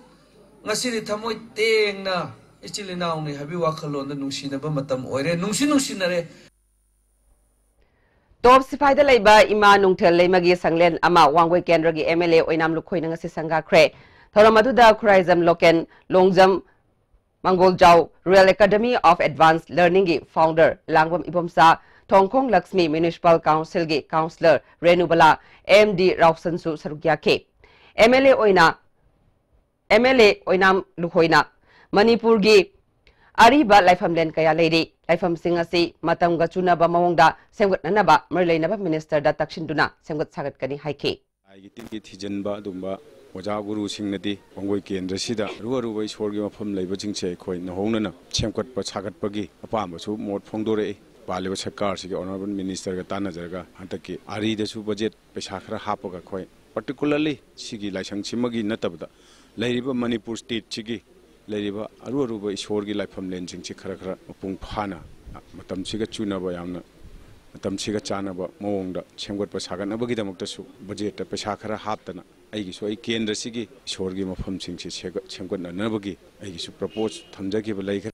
ꯉꯁꯤꯗꯤ ꯊꯃꯣꯏ ꯇꯦꯡꯅ ꯏꯆꯤꯜ ꯏꯅꯥꯎꯅꯤ ꯍꯥꯏꯕꯒꯤ ꯋꯥꯈꯜꯂꯣꯟꯗ ꯅꯨꯡꯁꯤꯅꯕ ꯃꯇꯝ ꯑꯣꯏꯔꯦ, ꯅꯨꯡꯁꯤ ꯅꯨꯡꯁꯤꯅꯔꯦ꯫ ꯇꯣꯞ ꯁꯤꯐꯥꯏꯗ ꯂꯩꯕ ꯏꯃꯥ ꯅꯨꯡꯊꯦꯜ ꯂꯩꯃꯒꯤ ꯁꯪꯂꯦꯟ ꯑꯃ ꯋꯥꯡꯒꯣꯏ ꯀꯦꯟꯗ꯭ꯔꯒꯤ ꯑꯦꯝ ꯑꯦꯜ ꯑꯦ ꯑꯣꯏꯅꯥꯝ ꯂꯨꯈꯣꯏꯅ ꯉꯁꯤ ꯁꯪꯒꯥꯈ꯭ꯔꯦ꯫ ꯊꯧꯔꯝ ꯑꯗꯨꯗ Khuraijam Loken Longjam Mangoljao Royal Academy of Advanced Learningꯒꯤ founder ꯂꯥꯡꯕꯝ ꯏꯕꯣꯝꯆꯥ, ꯊꯣꯡꯈꯣꯡ ꯂꯛꯁꯃꯤ Municipal Councilꯒꯤ councillor ꯔꯦꯅꯨꯕꯂꯥ, ꯑꯦꯝ ꯗꯤ ꯔꯥꯎꯁꯟꯁꯨ ꯁꯔꯨꯛ ꯌꯥꯈꯤ꯫ ꯑꯦꯝ ꯑꯦꯜ ꯑꯦ ꯑꯣꯏꯅ ꯑꯦꯝ ꯑꯦꯜ ꯑꯦ ꯑꯣꯏꯅꯥꯝ ꯂꯨꯈꯣꯏꯅ ꯃꯅꯤꯄꯨꯔꯒꯤ ꯑꯔꯤꯕ ꯂꯥꯏꯐꯝꯂꯦꯟ ꯀꯌꯥ ꯂꯩꯔꯤ, ꯂꯥꯏꯐꯝꯁꯤꯡ ꯑꯁꯤ ꯃꯇꯝꯒ ꯆꯨꯅꯕ ꯃꯑꯣꯡꯗ ꯁꯦꯝꯒꯠꯅꯅꯕ ꯃꯔꯤ ꯂꯩꯅꯕ ministerꯗ ꯇꯛꯁꯤꯟꯗꯨꯅ ꯁꯦꯝꯒꯠ ꯁꯥꯒꯠꯀꯅꯤ ꯍꯥꯏꯈꯤ꯫ ꯂꯥꯏꯒꯤ ꯇꯤꯟꯒꯤ ꯊꯤꯖꯤꯟꯕ ꯑꯗꯨꯒꯨꯝꯕ ꯑꯣꯖꯥ ꯒꯨꯔꯨꯁꯤꯡꯅꯗꯤ ꯋꯥꯡꯒꯣꯏ ꯀꯦꯟꯗ꯭ꯔꯁꯤꯗ ꯑꯔꯨ ꯑꯔꯨꯕ ꯏꯁꯣꯔꯒꯤ ꯃꯐꯝ ꯂꯩꯕꯁꯤꯡꯁꯦ ꯑꯩꯈꯣꯏ ꯅꯧꯍꯧꯅꯅ ꯁꯦꯝꯒꯠꯄ ꯁꯥꯒꯠꯄꯒꯤ ꯑꯄꯥꯝꯕꯁꯨ ꯃꯣꯠ ꯐꯣꯡꯗꯣꯔꯛꯏ꯫ ꯄꯥꯜꯂꯤꯕ ꯁꯔꯀꯥꯔꯁꯤꯒꯤ honourable ministerꯒ ꯇꯥꯟꯅꯖꯔꯒ ꯍꯟꯗꯛꯀꯤ ꯑꯥꯔꯤꯗꯁꯨ budget ꯄꯩꯁꯥ ꯈꯔ ꯍꯥꯞꯄꯒ ꯑꯩꯈꯣꯏ particularly ꯁꯤꯒꯤ ꯂꯥꯏꯁꯪꯁꯤꯃꯒꯤ ꯅꯠꯇꯕꯗ ꯂꯩꯔꯤꯕ ꯃꯅꯤꯄꯨꯔ stateꯁꯤꯒꯤ ꯂꯩꯔꯤꯕ ꯑꯔꯨ ꯑꯔꯨꯕ ꯏꯁꯣꯔꯒꯤ ꯂꯥꯏꯐꯝꯂꯦꯟꯁꯤꯡꯁꯤ ꯈꯔ ꯈꯔ ꯃꯄꯨꯡ ꯐꯥꯅ ꯃꯇꯝꯁꯤꯒ ꯆꯨꯅꯕ ꯌꯥꯝꯅ ꯃꯇꯝꯁꯤꯒ ꯆꯥꯟꯅꯕ ꯃꯑꯣꯡꯗ ꯁꯦꯝꯒꯠꯄ ꯁꯥꯒꯠꯅꯕꯒꯤꯗꯃꯛꯇꯁꯨ budgetꯇ ꯄꯩꯁꯥ ꯈꯔ ꯍꯥꯞꯇꯅ ꯑꯩꯒꯤꯁꯨ ꯑꯩ ꯀꯦꯟꯗ꯭ꯔꯁꯤꯒꯤ ꯏꯁꯣꯔꯒꯤ ꯃꯐꯝꯁꯤꯡꯁꯤ ꯁꯦꯝꯒꯠ-, ꯁꯦꯝꯒꯠꯅꯅꯕꯒꯤ ꯑꯩꯒꯤꯁꯨ propose ꯊꯝꯖꯈꯤꯕ ꯂꯩꯈ꯭ꯔꯦ꯫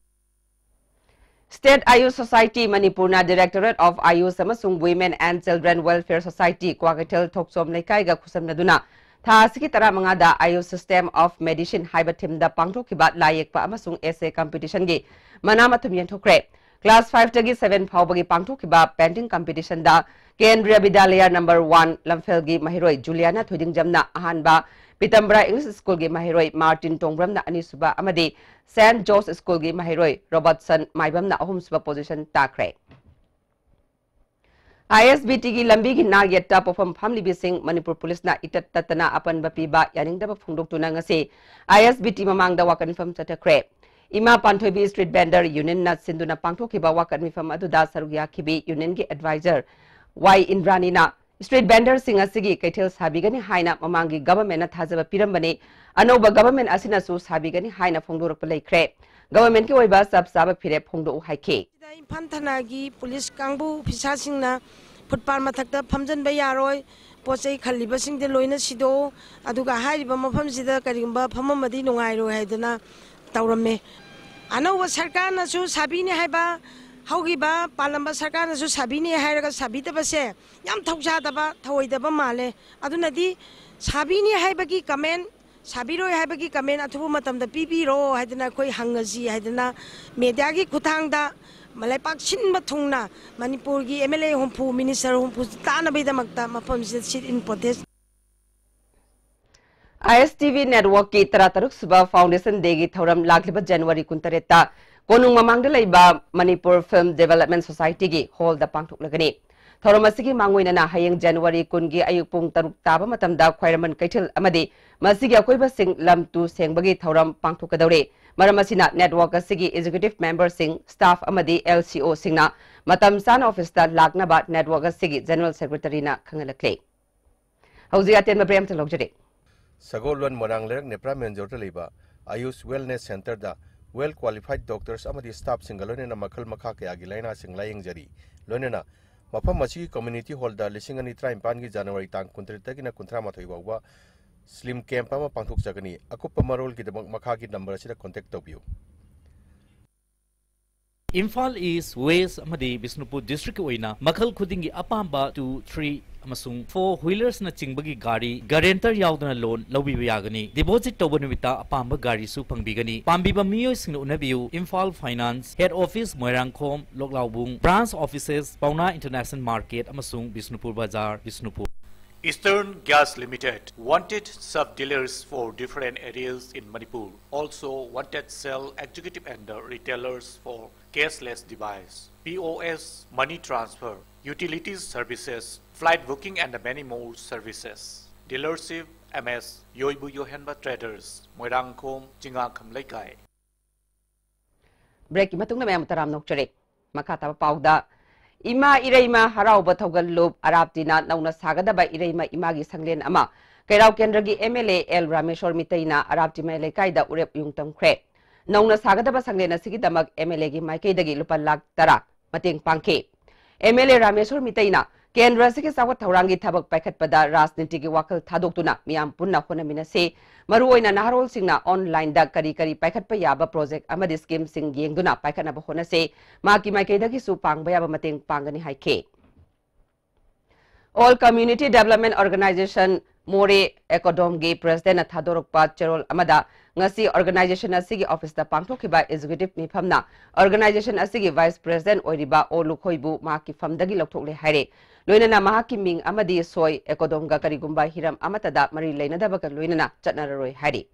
State Ayush Society ꯃꯅꯤꯄꯨꯔꯅ Directorate of Ayush ꯑꯃꯁꯨꯡ Women and Children Welfare Society Kwakeithel ꯊꯣꯛꯆꯣꯝ ꯂꯩꯀꯥꯏꯒ ꯈꯨꯠꯁꯝꯅꯗꯨꯅ ꯊꯥ ꯑꯁꯤꯒꯤ ꯇꯔꯥꯃꯉꯥꯗ Ayush System of Medicine ꯍꯥꯏꯕ themeꯗ ꯄꯥꯡꯊꯣꯛꯈꯤꯕ ꯂꯥꯏ ꯌꯦꯛꯄ ꯑꯃꯁꯨꯡ essay competitionꯒꯤ ꯃꯅꯥ ꯃꯊꯨꯝ ꯌꯦꯟꯊꯣꯛꯈ꯭ꯔꯦ꯫ Class fiveꯇꯒꯤ seven ꯐꯥꯎꯕꯒꯤ ꯄꯥꯡꯊꯣꯛꯈꯤꯕ painting competitionꯗ ꯀꯦꯟꯗ꯭ꯔꯤꯌ ꯕꯤꯗ꯭ꯌꯥꯂꯌ number one ꯂꯝꯐꯦꯜꯒꯤ ꯃꯍꯩꯔꯣꯏ ꯖꯨꯂꯤꯌꯥꯅ ꯊꯣꯏꯗꯤꯡꯖꯝꯅ ꯑꯍꯥꯟꯕ, ꯄꯤꯇꯝꯕꯔꯥ English Schoolꯒꯤ ꯃꯍꯩꯔꯣꯏ ꯃꯥꯔꯇꯤꯟ ꯇꯣꯡꯕ꯭ꯔꯝꯅ ꯑꯅꯤꯁꯨꯕ ꯑꯃꯗꯤ Saint George Schoolꯒꯤ ꯃꯍꯩꯔꯣꯏ ꯔꯣꯕꯔꯠꯁꯟ ꯃꯥꯏꯕꯝꯅ ꯑꯍꯨꯝꯁꯨꯕ position ꯇꯥꯈ꯭ꯔꯦ꯫ ISBTꯒꯤ ꯂꯝꯕꯤꯒꯤ ꯅꯥꯛ ꯌꯦꯠꯇ ꯄꯣꯠꯐꯝ ꯐꯝꯂꯤꯕꯁꯤꯡ ꯃꯅꯤꯄꯨꯔ ꯄꯨꯂꯤꯁꯅ ꯏꯇꯠ ꯇꯠꯇꯅ ꯑꯄꯟꯕ ꯄꯤꯕ ꯌꯥꯅꯤꯡꯗꯕ ꯐꯣꯡꯗꯣꯛꯇꯨꯅ ꯉꯁꯤ ISBT ꯃꯃꯥꯡꯗ ꯋꯥꯀꯠ ꯃꯤꯐꯝ ꯆꯠꯊꯈ꯭ꯔꯦ꯫ ꯏꯃꯥ ꯄꯥꯟꯊꯣꯏꯕꯤ Street Vendor Unionꯅ ꯁꯤꯟꯗꯨꯅ ꯄꯥꯡꯊꯣꯛꯈꯤꯕ ꯋꯥꯀꯠ ꯃꯤꯐꯝ ꯑꯗꯨꯗ ꯁꯔꯨꯛ ꯌꯥꯈꯤꯕꯤ Unionꯒꯤ advisor ꯋꯥꯏ ꯏꯟꯗ꯭ꯔꯥꯅꯤꯅ Street vendorꯁꯤꯡ ꯑꯁꯤꯒꯤ ꯀꯩꯊꯦꯜ ꯁꯥꯕꯤꯒꯅꯤ ꯍꯥꯏꯅ ꯃꯃꯥꯡꯒꯤ governmentꯅ ꯊꯥꯖꯕ ꯄꯤꯔꯝꯕꯅꯤ꯫ ꯑꯅꯧꯕ government ꯑꯁꯤꯅꯁꯨ ꯁꯥꯕꯤꯒꯅꯤ ꯍꯥꯏꯅ ꯐꯣꯡꯗꯣꯔꯛꯄ ꯂꯩꯈ꯭ꯔꯦ꯫ Governmentꯀꯤ ꯑꯣꯏꯕ ꯆꯞ ꯆꯥꯕ ꯐꯤꯔꯦꯞ ꯐꯣꯡꯗꯣꯛꯎ ꯍꯥꯏꯈꯤ꯫ ꯏꯝꯐꯥꯜ ꯊꯅꯥꯒꯤ ꯄꯨꯂꯤꯁ ꯀꯥꯡꯕꯨ ꯑꯣꯐꯤꯁꯥꯔꯁꯤꯡꯅ ꯐꯨꯠꯄꯥꯠ ꯃꯊꯛꯇ ꯐꯝꯖꯟꯕ ꯌꯥꯔꯣꯏ, ꯄꯣꯠ ꯆꯩ ꯈꯜꯂꯤꯕꯁꯤꯡꯗꯤ ꯂꯣꯏꯅ ꯁꯤꯗꯣꯛꯎ, ꯑꯗꯨꯒ ꯍꯥꯏꯔꯤꯕ ꯃꯐꯝꯁꯤꯗ ꯀꯔꯤꯒꯨꯝꯕ ꯐꯝꯃꯝꯃꯗꯤ ꯅꯨꯡꯉꯥꯏꯔꯣꯏ ꯍꯥꯏꯗꯅ ꯇꯧꯔꯝꯃꯦ꯫ ꯑꯅꯧꯕ ꯁꯔꯀꯥꯔꯅꯁꯨ ꯁꯥꯕꯤꯅꯤ ꯍꯥꯏꯕ, ꯍꯧꯈꯤꯕ ꯄꯥꯜꯂꯝꯕ ꯁꯔꯀꯥꯔꯅꯁꯨ ꯁꯥꯕꯤꯅꯤ ꯍꯥꯏꯔꯒ ꯁꯥꯕꯤꯗꯕꯁꯦ ꯌꯥꯝ ꯊꯧꯁꯥꯗꯕ, ꯊꯧꯑꯣꯏꯗꯕ ꯃꯥꯜꯂꯦ꯫ ꯑꯗꯨꯅꯗꯤ ꯁꯥꯕꯤꯅꯤ ꯍꯥꯏꯕꯒꯤ comment, ꯁꯥꯕꯤꯔꯣꯏ ꯍꯥꯏꯕꯒꯤ comment ꯑꯊꯨꯕ ꯃꯇꯝꯗ ꯄꯤꯕꯤꯔꯣ ꯍꯥꯏꯗꯅ ꯑꯩꯈꯣꯏ ꯍꯪꯉꯁꯤ ꯍꯥꯏꯗꯅ mediaꯒꯤ ꯈꯨꯠꯊꯥꯡꯗ ꯂꯩꯄꯥꯛ ꯁꯤꯟꯕ ꯊꯨꯡꯅ ꯃꯅꯤꯄꯨꯔꯒꯤ MLA ꯍꯨꯝꯐꯨ, minister ꯍꯨꯝꯐꯨ ꯇꯥꯅꯕꯒꯤꯗꯃꯛꯇ ꯃꯐꯝꯁꯤꯗ sit in protest꯫ ISTV networkꯀꯤ ꯇꯔꯥꯇꯔꯨꯛ ꯁꯨꯕ Foundation Dayꯒꯤ ꯊꯧꯔꯝ ꯂꯥꯛꯂꯤꯕ January ꯀꯨꯟꯇꯔꯦꯠꯇ ꯀꯣꯅꯨꯡ ꯃꯃꯥꯡꯗ ꯂꯩꯕ Manipur Film Development Societyꯒꯤ hallꯗ ꯄꯥꯡꯊꯣꯛꯂꯒꯅꯤ꯫ ꯊꯧꯔꯝ ꯑꯁꯤꯒꯤ ꯃꯥꯡꯑꯣꯏꯅꯅ ꯍꯌꯦꯡ January ꯀꯨꯟꯒꯤ ꯑꯌꯨꯛ ꯄꯨꯡ ꯇꯔꯨꯛ ꯇꯥꯕ ꯃꯇꯝꯗ ꯈ꯭ꯋꯥꯏꯔꯝꯕꯟ ꯀꯩꯊꯦꯜ ꯑꯃꯗꯤ ꯃꯁꯤꯒꯤ ꯑꯀꯣꯏꯕꯁꯤꯡ ꯂꯝ ꯇꯨ ꯁꯦꯡꯕꯒꯤ ꯊꯧꯔꯝ ꯄꯥꯡꯊꯣꯛꯀꯗꯧꯔꯤ꯫ ꯃꯔꯝ ꯑꯁꯤꯅ network ꯑꯁꯤꯒꯤ executive memberꯁꯤꯡ, staff ꯑꯃꯗꯤ LCOꯁꯤꯡꯅ ꯃꯇꯝ ꯆꯥꯅ officeꯇ ꯂꯥꯛꯅꯕ network ꯑꯁꯤꯒꯤ general secretaryꯅ ꯈꯪꯍꯜꯂꯛꯂꯤ꯫ ꯍꯧꯖꯤꯛ ꯑꯇꯦꯟꯕ break ꯑꯃꯇ ꯂꯧꯖꯔꯤ꯫ ꯁꯒꯣꯜꯕꯟ ꯃꯣꯏꯔꯥꯡ ꯂꯩꯔꯛ ꯅꯦꯄ꯭ꯔꯥ ꯃꯦꯟꯖꯣꯔꯗ ꯂꯩꯕ Ayush Wellness Centreꯗ well qualified doctors ꯑꯃꯗꯤ staffꯁꯤꯡꯒ ꯂꯣꯏꯅꯅ ꯃꯈꯜ ꯃꯈꯥ ꯀꯌꯥꯒꯤ ꯂꯥꯏꯅꯥꯁꯤꯡ ꯂꯥꯌꯦꯡꯖꯔꯤ꯫ ꯂꯣꯏꯅꯅ ꯃꯐꯝ ꯑꯁꯤꯒꯤ community hallꯗ ꯂꯤꯁꯤꯡ ꯑꯅꯤ ꯇꯔꯥꯅꯤꯄꯥꯟꯒꯤ January ꯇꯥꯡ ꯀꯨꯟꯇꯔꯦꯠꯇꯒꯤꯅ ꯀꯨꯟꯊ꯭ꯔꯥ ꯃꯥꯊꯣꯏ ꯐꯥꯎꯕ slim camp ꯑꯃ ꯄꯥꯡꯊꯣꯛꯆꯒꯅꯤ꯫ ꯑꯀꯨꯞꯄ ꯃꯔꯣꯜꯒꯤꯗꯃꯛ ꯃꯈꯥꯒꯤ number ꯑꯁꯤꯗ contact ꯇꯧꯕꯤꯌꯨ꯫ ꯏꯝꯐꯥꯜ ꯏꯁ꯭ꯠ, ꯋꯦꯁ꯭ꯠ ꯑꯃꯗꯤ ꯕꯤꯁꯅꯨꯄꯨꯔ districtꯀꯤ ꯑꯣꯏꯅ ꯃꯈꯜ ꯈꯨꯗꯤꯡꯒꯤ ꯑꯄꯥꯝꯕ two, three ꯑꯃꯁꯨꯡ four wheelersꯅꯆꯤꯡꯕꯒꯤ ꯒꯥꯔꯤ guarantor ꯌꯥꯎꯗꯅ loan ꯂꯧꯕꯤꯕ ꯌꯥꯒꯅꯤ꯫ Deposit ꯇꯧꯕ ꯅꯨꯃꯤꯠꯇ ꯑꯄꯥꯝꯕ ꯒꯥꯔꯤꯁꯨ ꯐꯪꯕꯤꯒꯅꯤ꯫ ꯄꯥꯝꯕꯤꯕ ꯃꯤꯑꯣꯏꯁꯤꯡꯅ ꯎꯅꯕꯤꯌꯨ, Imphal Finance, head office Moirangkhom, ꯂꯣꯛꯂꯥꯎꯕꯨꯡ, branch offices ꯄꯥꯎꯅꯥ International Market ꯑꯃꯁꯨꯡ ꯕꯤꯁꯅꯨꯄꯨꯔ ꯕꯖꯥꯔ, Bishnupur. Eastern Gas Limited wanted sub-dealers for different areas in Manipur. Also wanted sale executive and the retailers for cashless device, P O S, money transfer, utilities services, flight booking and many more services. Dealership M S Yoibu Yohenba Traders, Moirangkhom, Chingakham Leikai. Breakꯀꯤ ꯃꯇꯨꯡꯗ ꯃꯌꯥꯝ ꯇꯔꯥꯝꯅ ꯑꯣꯛꯆꯔꯤ꯫ ꯃꯈꯥ ꯇꯥꯕ ꯄꯥꯎꯗ, ꯏꯃꯥ ꯏꯔꯩꯃ ꯍꯔꯥꯎꯕ ꯊꯧꯒꯜꯂꯨꯞ ꯑꯔꯥꯞꯇꯤꯅ ꯅꯧꯅ ꯁꯥꯒꯗꯕ ꯏꯔꯩꯃ ꯏꯃꯥꯒꯤ ꯁꯪꯂꯦꯟ ꯑꯃ ꯀꯩꯔꯥꯎ ꯀꯦꯟꯗ꯭ꯔꯒꯤ M L A L Rameshwor ꯃꯤꯇꯩꯅ ꯑꯔꯥꯞꯇꯤ ꯃꯌꯥꯏ ꯂꯩꯀꯥꯏꯗ ꯎꯔꯦꯞ ꯎꯌꯨꯡ ꯇꯝꯈ꯭ꯔꯦ꯫ ꯅꯧꯅ ꯁꯥꯒꯗꯕ ꯁꯪꯂꯦꯟ ꯑꯁꯤꯒꯤꯗꯃꯛ M L A ꯒꯤ ꯃꯥꯏꯀꯩꯗꯒꯤ ꯂꯨꯄꯥ ꯂꯥꯈ ꯇꯔꯥ ꯃꯇꯦꯡ ꯄꯥꯡꯈꯤ꯫ M L A ꯔꯥꯃꯦꯁꯣꯔ ꯃꯤꯇꯩꯅ ꯀꯦꯟꯗ꯭ꯔ ꯑꯁꯤꯒꯤ ꯆꯥꯎꯈꯠ ꯊꯧꯔꯥꯡꯒꯤ ꯊꯕꯛ ꯄꯥꯏꯈꯠꯄꯗ ꯔꯥꯖꯅꯤꯇꯤꯒꯤ ꯋꯥꯈꯜ ꯊꯥꯗꯣꯛꯇꯨꯅ ꯃꯤꯌꯥꯝ ꯄꯨꯟꯅ ꯍꯣꯠꯅꯃꯤꯟꯅꯁꯤ꯫ ꯃꯔꯨꯑꯣꯏꯅ ꯅꯍꯥꯔꯣꯜꯁꯤꯡꯅ online ꯗ ꯀꯔꯤ ꯀꯔꯤ ꯄꯥꯏꯈꯠꯄ ꯌꯥꯕ project ꯑꯃꯗꯤ scheme ꯁꯤꯡ ꯌꯦꯡꯗꯨꯅ ꯄꯥꯏꯈꯠꯅꯕ ꯍꯣꯠꯅꯁꯤ꯫ ꯃꯍꯥꯛꯀꯤ ꯃꯥꯏꯀꯩꯗꯒꯤꯁꯨ ꯄꯥꯡꯕ ꯌꯥꯕ ꯃꯇꯦꯡ ꯄꯥꯡꯒꯅꯤ ꯍꯥꯏꯈꯤ꯫ All Community Development Organization ꯃꯣꯔꯦ ꯑꯦꯀꯣꯗꯣꯝꯒꯤ president ꯅ ꯊꯥꯗꯣꯔꯛꯄ ꯆꯦꯔꯣꯜ ꯑꯃꯗ ꯉꯁꯤ organization ꯑꯁꯤꯒꯤ office ꯇ ꯄꯥꯡꯊꯣꯛꯈꯤꯕ executive ꯃꯤꯐꯝꯅ organization ꯑꯁꯤꯒꯤ vice president ꯑꯣꯏꯔꯤꯕ ꯑꯣ ꯂꯨꯈꯣꯏꯕꯨ ꯃꯍꯥꯛꯀꯤ ꯐꯝꯗꯒꯤ ꯂꯧꯊꯣꯛꯂꯦ ꯍꯥꯏꯔꯦ꯫ ꯂꯣꯏꯅꯅ ꯃꯍꯥꯛꯀꯤ ꯃꯤꯡ ꯑꯃꯗꯤ ꯁꯣꯏ ꯑꯦꯀꯣꯗꯣꯝꯒ ꯀꯔꯤꯒꯨꯝꯕ ꯍꯤꯔꯝ ꯑꯃꯠꯇꯗ ꯃꯔꯤ ꯂꯩꯅꯗꯕꯒ ꯂꯣꯏꯅꯅ ꯆꯠꯅꯔꯔꯣꯏ ꯍꯥꯏꯔꯤ꯫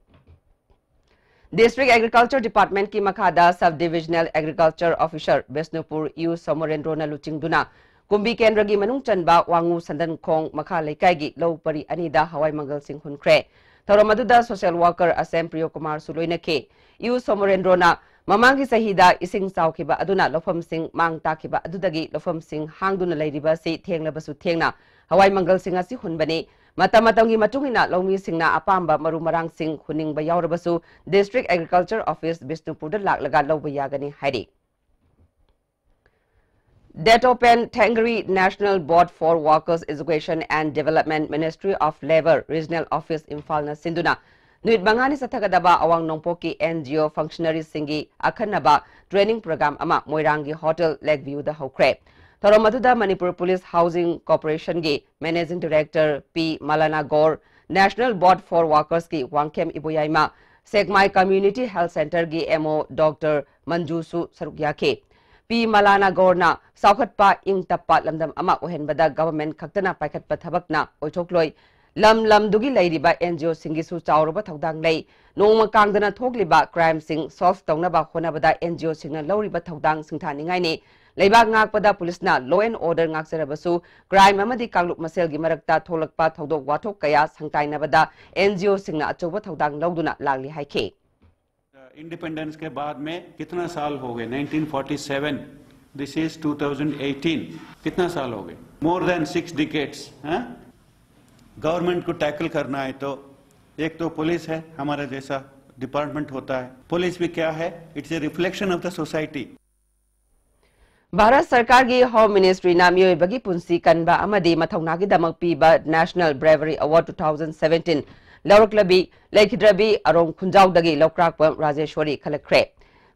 District Agriculture Department ꯀꯤ ꯃꯈꯥꯗ Sub Divisional Agriculture Officer Bishnupur ꯌꯨ ꯁꯣꯃꯣꯔꯦꯟꯗ꯭ꯔꯣꯅ ꯂꯨꯆꯤꯡꯗꯨꯅ ꯀꯨꯝꯕꯤ ꯀꯦꯟꯗ꯭ꯔꯒꯤ ꯃꯅꯨꯡ ꯆꯟꯕ ꯋꯥꯉꯨ ꯁꯟꯗꯟꯈꯣꯡ ꯃꯈꯥ ꯂꯩꯀꯥꯏꯒꯤ ꯂꯧ ꯄꯔꯤ ꯑꯅꯤꯗ ꯍꯋꯥꯏ ꯃꯪꯒꯜꯁꯤꯡ ꯍꯨꯟꯈ꯭ꯔꯦ꯫ ꯊꯧꯔꯝ ꯑꯗꯨꯗ social worker ꯑꯁꯦꯝ ꯄ꯭ꯔꯤꯌꯣ ꯀꯨꯃꯥꯔꯁꯨ ꯂꯣꯏꯅꯈꯤ꯫ ꯌꯨ ꯁꯣꯃꯣꯔꯦꯟꯗ꯭ꯔꯣꯅ ꯃꯃꯥꯡꯒꯤ ꯆꯍꯤꯗ ꯏꯁꯤꯡ ꯆꯥꯎꯈꯤꯕ ꯑꯗꯨꯅ ꯂꯧꯐꯝꯁꯤꯡ ꯃꯥꯡ ꯇꯥꯛꯈꯤꯕ ꯑꯗꯨꯗꯒꯤ ꯂꯧꯐꯝꯁꯤꯡ ꯍꯥꯡꯗꯨꯅ ꯂꯩꯔꯤꯕ ꯑꯁꯤ ꯊꯦꯡꯂꯕꯁꯨ ꯊꯦꯡꯅ ꯍꯋꯥꯏ ꯃꯪꯒꯜꯁꯤꯡ ꯑꯁꯤ ꯍꯨꯟꯕꯅꯤ꯫ ꯃꯇꯝ ꯃꯇꯝꯒꯤ ꯃꯇꯨꯡ ꯏꯟꯅ ꯂꯧꯃꯤꯁꯤꯡꯅ ꯑꯄꯥꯝꯕ ꯃꯔꯨ ꯃꯔꯥꯡꯁꯤꯡ ꯍꯨꯟꯅꯤꯡꯕ ꯌꯥꯎꯔꯕꯁꯨ District Agriculture Office ꯕꯤꯁꯅꯨꯄꯨꯔꯗ ꯂꯥꯛꯂꯒ ꯂꯧꯕ ꯌꯥꯒꯅꯤ ꯍꯥꯏꯔꯤ꯫ Datopen Thengri National Board for Workers Education and Development, Ministry of Labour, Regional Office ꯏꯝꯐꯥꯜꯅ ꯁꯤꯟꯗꯨꯅ ꯅꯨꯃꯤꯠ ꯃꯉꯥꯅꯤ ꯆꯠꯊꯒꯗꯕ ꯑꯋꯥꯡ ꯅꯣꯡꯄꯣꯛꯀꯤ N G O functionaries ꯁꯤꯡꯒꯤ ꯑꯈꯟꯅꯕ training program ꯑꯃ ꯃꯣꯏꯔꯥꯡꯒꯤ Hotel Lake View ꯗ ꯍꯧꯈ꯭ꯔꯦ꯫ ꯊꯧꯔꯝ ꯑꯗꯨꯗ ꯃꯅꯤꯄꯨꯔ Police Housing Corporation ꯒꯤ Managing Director P ꯃꯂꯥꯅꯥ ꯒꯣꯔ, National Board for Workers ꯀꯤ ꯋꯥꯡꯈꯦꯝ ꯏꯕꯣꯌꯥꯏꯃ, ꯁꯦꯛꯃꯥꯏ Community Health Centre ꯒꯤ M O Doctor ꯃꯟꯖꯨꯁꯨ ꯁꯔꯨꯛ ꯌꯥꯈꯤ꯫ ꯄꯤ ꯃꯂꯥꯅꯥ ꯒꯣꯔꯅ ꯆꯥꯎꯈꯠꯄ ꯏꯪ ꯇꯞꯄ ꯂꯝꯗꯝ ꯑꯃ ꯑꯣꯏꯍꯟꯕꯗ government ꯈꯛꯇꯅ ꯄꯥꯏꯈꯠꯄ ꯊꯕꯛꯅ ꯑꯣꯏꯊꯣꯛꯂꯣꯏ꯫ ꯂꯝ ꯂꯝꯗꯨꯒꯤ ꯂꯩꯔꯤꯕ N G O ꯁꯤꯡꯒꯤꯁꯨ ꯆꯥꯎꯔꯕ ꯊꯧꯗꯥꯡ ꯂꯩ꯫ ꯅꯣꯡꯃ ꯀꯥꯡꯗꯅ ꯊꯣꯛꯂꯤꯕ crime ꯁꯤꯡ solve ꯇꯧꯅꯕ ꯍꯣꯠꯅꯕꯗ N G O ꯁꯤꯡꯅ ꯂꯧꯔꯤꯕ ꯊꯧꯗꯥꯡ ꯁꯤꯡꯊꯥꯅꯤꯡꯉꯥꯏꯅꯤ꯫ ꯂꯩꯕꯥꯛ ꯉꯥꯛꯄꯗ police ꯅ law and order ꯉꯥꯛꯆꯔꯕꯁꯨ, crime ꯑꯃꯗꯤ ꯀꯥꯡꯂꯨꯞ ꯃꯁꯦꯜꯒꯤ ꯃꯔꯛꯇ ꯊꯣꯛꯂꯛꯄ ꯊꯧꯗꯣꯛ ꯋꯥꯊꯣꯛ ꯀꯌꯥ ꯁꯪꯇꯥꯏꯅꯕꯗ N G O ꯁꯤꯡꯅ ꯑꯆꯧꯕ ꯊꯧꯗꯥꯡ ꯂꯧꯗꯨꯅ ꯂꯥꯛꯂꯤ ꯍꯥꯏꯈꯤ꯫ इंडिपेंडेंस के बाद में कितना साल हो गए, nineteen forty seven This is two thousand eighteen. कितना साल हो गए? More than six decades. हाँ? गवर्नमेंट को टैकल करना है तो एक तो पुलिस है, हमारा जैसा डिपार्टमेंट होता है। पुलिस भी क्या है? It's a reflection of the society. Bharat ꯁꯔꯀꯥꯔꯒꯤ ꯍꯣꯝ ꯃꯤꯅꯤꯁꯇ꯭ꯔꯤꯅ ꯃꯤꯑꯣꯏꯕꯒꯤ ꯄꯨꯟꯁꯤ ꯀꯟꯕ ꯑꯃꯗꯤ ꯃꯊꯧꯅꯥꯒꯤꯗꯃꯛ ꯄꯤꯕ National Bravery Award two thousand seventeen ꯂꯧꯔꯛꯂꯕꯤ ꯂꯩꯈꯤꯗ꯭ꯔꯕꯤ ꯑꯔꯣꯡ ꯈꯨꯟꯖꯥꯎꯗꯒꯤ ꯂꯧꯀ꯭ꯔꯥꯛꯄꯝ ꯔꯥꯖꯦꯁꯣꯔꯤ ꯈꯜꯂꯛꯈ꯭ꯔꯦ꯫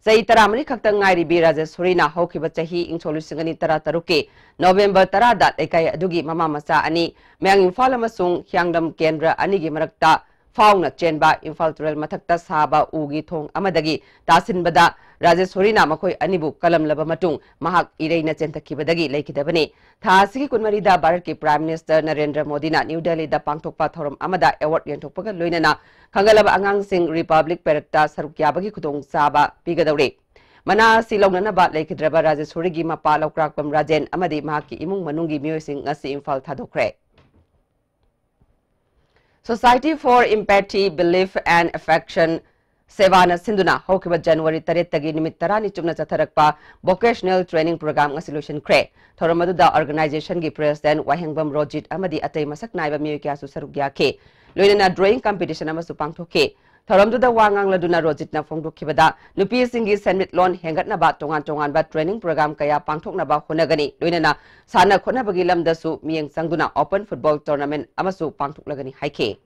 ꯆꯍꯤ ꯇꯔꯥꯃꯔꯤ ꯈꯛꯇ ꯉꯥꯏꯔꯤꯕꯤ ꯔꯥꯖꯦꯁꯣꯔꯤꯅ ꯍꯧꯈꯤꯕ ꯆꯍꯤ ꯏꯪꯁꯣꯛ ꯂꯤꯁꯤꯡ ꯑꯅꯤ ꯇꯔꯥ ꯇꯔꯨꯛꯀꯤ ꯅꯣꯕꯦꯝꯕꯔ ꯇꯔꯥꯗ ꯂꯩꯀꯥꯏ ꯑꯗꯨꯒꯤ ꯃꯃꯥ ꯃꯆꯥ ꯑꯅꯤ, ꯃꯌꯥꯡ ꯏꯝꯐꯥꯜ ꯑꯃꯁꯨꯡ ꯍꯤꯌꯥꯡꯂꯝ ꯀꯦꯟꯗ꯭ꯔ ꯑꯅꯤꯒꯤ ꯃꯔꯛꯇ ꯐꯥꯎꯅ ꯆꯦꯟꯕ ꯏꯝꯐꯥꯜ ꯇꯨꯔꯦꯜ ꯃꯊꯛꯇ ꯁꯥꯕ ꯎꯒꯤ ꯊꯣꯡ ꯑꯃꯗꯒꯤ ꯇꯥꯁꯤꯟꯕꯗ ꯔꯥꯖꯦꯁꯣꯔꯤꯅ ꯃꯈꯣꯏ ꯑꯅꯤꯕꯨ ꯀꯜꯂꯝꯂꯕ ꯃꯇꯨꯡ ꯃꯍꯥꯛ ꯏꯔꯩꯅ ꯆꯦꯟꯊꯈꯤꯕꯗ ꯂꯩꯈꯤꯗꯕꯅꯤ꯫ ꯊꯥ ꯑꯁꯤꯒꯤ ꯀꯨꯟꯃꯔꯤꯗ ꯚꯥꯔꯠꯀꯤ ꯄ꯭ꯔꯥꯏꯝ ꯃꯤꯅꯤꯁꯇꯔ ꯅꯔꯦꯟꯗ꯭ꯔ ꯃꯣꯗꯤꯅ ꯅ꯭ꯌꯨ ꯗꯦꯜꯂꯤꯗ ꯄꯥꯡꯊꯣꯛꯄ ꯊꯧꯔꯝ ꯑꯃꯗ ꯑꯦꯋꯥꯔꯗ ꯌꯦꯟꯊꯣꯛꯄꯒ ꯂꯣꯏꯅꯅ ꯈꯪꯒꯠꯂꯕ ꯑꯉꯥꯡꯁꯤꯡ ꯔꯤꯄꯕ꯭ꯂꯤꯛ ꯄꯦꯔꯦꯗꯇ ꯁꯔꯨꯛ ꯌꯥꯕꯒꯤ ꯈꯨꯗꯣꯡꯆꯥꯕ ꯄꯤꯒꯗꯧꯔꯤ꯫ ꯃꯅꯥ ꯑꯁꯤ ꯂꯧꯅꯅꯕ ꯂꯩꯈꯤꯗ꯭ꯔꯕ ꯔꯥꯖꯦꯁꯣꯔꯤꯒꯤ ꯃꯄꯥ ꯂꯧꯀ꯭ꯔꯥꯛꯄꯝ ꯔꯥꯖꯦꯟ ꯑꯃꯗꯤ ꯃꯍꯥꯛꯀꯤ ꯏꯃꯨꯡ ꯃꯅꯨꯡꯒꯤ ꯃꯤꯑꯣꯏꯁꯤꯡ ꯉꯁꯤ Imphal ꯊꯥꯗꯣꯛꯈ꯭ꯔꯦ꯫ Society for Empathy, Belief and Affection, ꯁꯦꯕꯥꯅ ꯁꯤꯟꯗꯨꯅ ꯍꯧꯈꯤꯕ ꯖꯅꯋꯥꯔꯤ ꯇꯔꯦꯠꯇꯒꯤ ꯅꯨꯃꯤꯠ ꯇꯔꯥꯅꯤ ꯆꯨꯞꯅ ꯆꯠꯊꯔꯛꯄ ꯚꯣꯀꯦꯁꯅꯦꯜ ꯇ꯭ꯔꯦꯅꯤꯡ ꯄ꯭ꯔꯣꯒ꯭ꯔꯥꯝ ꯉꯁꯤ ꯂꯣꯏꯁꯤꯟꯈ꯭ꯔꯦ꯫ ꯊꯧꯔꯝ ꯑꯗꯨꯗ ꯑꯣꯔꯒꯅꯥꯏꯖꯦꯁꯟꯒꯤ ꯄ꯭ꯔꯦꯁꯤꯗꯦꯟꯠ ꯋꯥꯍꯦꯡꯕꯝ ꯔꯣꯖꯤꯠ ꯑꯃꯗꯤ ꯑꯇꯩ ꯃꯁꯛ ꯅꯥꯏꯕ ꯃꯤꯑꯣꯏ ꯀꯌꯥꯁꯨ ꯁꯔꯨꯛ ꯌꯥꯈꯤ꯫ ꯂꯣꯏꯅꯅ ꯗ꯭ꯔꯣꯌꯤꯡ ꯀꯝꯄꯤꯇꯤꯁꯟ ꯑꯃꯁꯨ ꯄꯥꯡꯊꯣꯛꯈꯤ꯫ ꯊꯧꯔꯝꯗꯨꯗ ꯋꯥ ꯉꯥꯡꯂꯗꯨꯅ ꯔꯣꯖꯤꯠꯅ ꯐꯣꯡꯗꯣꯛꯈꯤꯕꯗ, ꯅꯨꯄꯤꯁꯤꯡꯒꯤ ꯁꯦꯟꯃꯤꯠꯂꯣꯟ ꯍꯦꯟꯒꯠꯅꯕ ꯇꯣꯉꯥꯟ ꯇꯣꯉꯥꯟꯕ ꯇ꯭ꯔꯦꯅꯤꯡ ꯄ꯭ꯔꯣꯒ꯭ꯔꯥꯝ ꯀꯌꯥ ꯄꯥꯡꯊꯣꯛꯅꯕ ꯍꯣꯠꯅꯒꯅꯤ꯫ ꯂꯣꯏꯅꯅ ꯁꯥꯟꯅ ꯈꯣꯠꯅꯕꯒꯤ ꯂꯝꯗꯁꯨ ꯃꯤꯠꯌꯦꯡ ꯆꯪꯗꯨꯅ ꯑꯣꯄꯟ ꯐꯨꯠꯕꯣꯜ ꯇꯣꯔꯅꯥꯃꯦꯟꯠ ꯑꯃꯁꯨ ꯄꯥꯡꯊꯣꯛꯂꯒꯅꯤ ꯍꯥꯏꯈꯤ꯫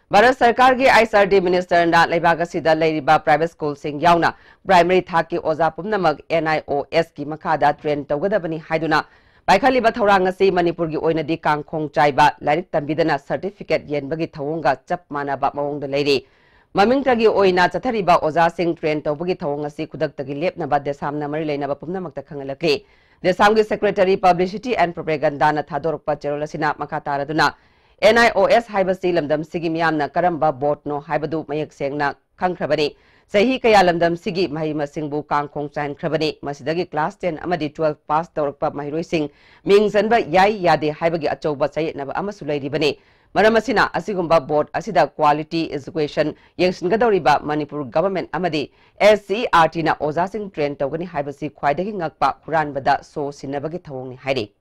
ꯚꯥꯔꯠ ꯁꯔꯀꯥꯔꯒꯤ ꯑꯥꯏ ꯁꯤ ꯑꯥꯔ ꯗꯤ ꯃꯤꯅꯤꯁꯇꯔꯅ ꯂꯩꯕꯥꯛ ꯑꯁꯤꯗ ꯂꯩꯔꯤꯕ ꯄ꯭ꯔꯥꯏꯚꯦꯠ ꯁ꯭ꯀꯨꯜꯁꯤꯡ ꯌꯥꯎꯅ ꯄ꯭ꯔꯥꯏꯃꯔꯤ ꯊꯥꯛꯀꯤ ꯑꯣꯖꯥ ꯄꯨꯝꯅꯃꯛ ꯑꯦꯟ ꯑꯥꯏ ꯑꯣ ꯑꯦꯁꯀꯤ ꯃꯈꯥꯗ ꯇ꯭ꯔꯦꯟ ꯇꯧꯒꯗꯕꯅꯤ ꯍꯥꯏꯗꯨꯅ ꯄꯥꯏꯈꯠꯂꯤꯕ ꯊꯧꯔꯥꯡ ꯑꯁꯤ ꯃꯅꯤꯄꯨꯔꯒꯤ ꯑꯣꯏꯅꯗꯤ ꯀꯥꯡꯈꯣꯡ ꯆꯥꯏꯕ, ꯂꯥꯏꯔꯤꯛ ꯇꯝꯕꯤꯗꯅ ꯁꯔꯇꯤꯐꯤꯀꯦꯠ ꯌꯦꯟꯕꯒꯤ ꯊꯧꯑꯣꯡꯒ ꯆꯞ ꯃꯥꯟꯅꯕ ꯃꯑꯣꯡꯗ ꯂꯩꯔꯤ꯫ ꯃꯃꯤꯡꯇꯒꯤ ꯑꯣꯏꯅ ꯆꯠꯊꯔꯤꯕ ꯑꯣꯖꯥꯁꯤꯡ ꯇ꯭ꯔꯦꯟ ꯇꯧꯕꯒꯤ ꯊꯧꯑꯣꯡ ꯑꯁꯤ ꯈꯨꯗꯛꯇꯒꯤ ꯂꯦꯞꯅꯕ ꯗꯦꯁꯥꯝꯅ ꯃꯔꯤ ꯂꯩꯅꯕ ꯄꯨꯝꯅꯃꯛꯇ ꯈꯪꯍꯜꯂꯛꯂꯤ꯫ ꯗꯦꯁꯥꯝꯒꯤ ꯁꯦꯀ꯭ꯔꯦꯇꯔꯤ ꯄꯕ꯭ꯂꯤꯁꯤꯇꯤ ꯑꯦꯟ ꯄ꯭ꯔꯣꯄꯦꯒꯟꯗꯥꯅ ꯊꯥꯗꯣꯔꯛꯄ ꯆꯦꯔꯣꯜ ꯑꯁꯤꯅ ꯃꯈꯥ ꯇꯥꯔꯗꯨꯅ, ꯑꯦꯟ ꯑꯥꯏ ꯑꯣ ꯑꯦꯁ ꯍꯥꯏꯕꯁꯤ ꯂꯝꯗꯝꯁꯤꯒꯤ ꯃꯤꯌꯥꯝꯅ ꯀꯔꯝꯕ ꯕꯣꯔꯗꯅꯣ ꯍꯥꯏꯕꯗꯨ ꯃꯌꯦꯛ ꯁꯦꯡꯅ ꯈꯪꯈ꯭ꯔꯕꯅꯤ꯫ ꯆꯍꯤ ꯀꯌꯥ ꯂꯝꯗꯝꯁꯤꯒꯤ ꯃꯍꯩ ꯃꯁꯤꯡꯕꯨ ꯀꯥꯡꯈꯣꯡ ꯆꯥꯏꯍꯟꯈ꯭ꯔꯕꯅꯤ꯫ ꯃꯁꯤꯗꯒꯤ ꯀ꯭ꯂꯥꯁ ꯇꯦꯟ ꯑꯃꯗꯤ ꯇꯨꯋꯦꯜꯐ ꯄꯥꯁ ꯇꯧꯔꯛꯄ ꯃꯍꯩꯔꯣꯏꯁꯤꯡ ꯃꯤꯡ ꯆꯟꯕ ꯌꯥꯏ ꯌꯥꯗꯦ ꯍꯥꯏꯕꯒꯤ ꯑꯆꯧꯕ ꯆꯌꯦꯠꯅꯕ ꯑꯃꯁꯨ ꯂꯩꯔꯤꯕꯅꯤ꯫ ꯃꯔꯝ ꯑꯁꯤꯅ, ꯑꯁꯤꯒꯨꯝꯕ ꯕꯣꯔꯗ ꯑꯁꯤꯗ quality education ꯌꯦꯡꯁꯤꯟꯒꯗꯧꯔꯤꯕ ꯃꯅꯤꯄꯨꯔ ꯒꯚꯔꯟꯃꯦꯟꯠ ꯑꯃꯗꯤ S C E R T ꯅ ꯑꯣꯖꯥꯁꯤꯡ ꯇ꯭ꯔꯦꯟ ꯇꯧꯒꯅꯤ ꯍꯥꯏꯕꯁꯤ ꯈ꯭ꯋꯥꯏꯗꯒꯤ ꯉꯛꯄ ꯍꯨꯔꯥꯟꯕꯗ ꯁꯣ ꯁꯤꯟꯅꯕꯒꯤ ꯊꯧꯑꯣꯡꯅꯤ ꯍꯥꯏꯔꯤ꯫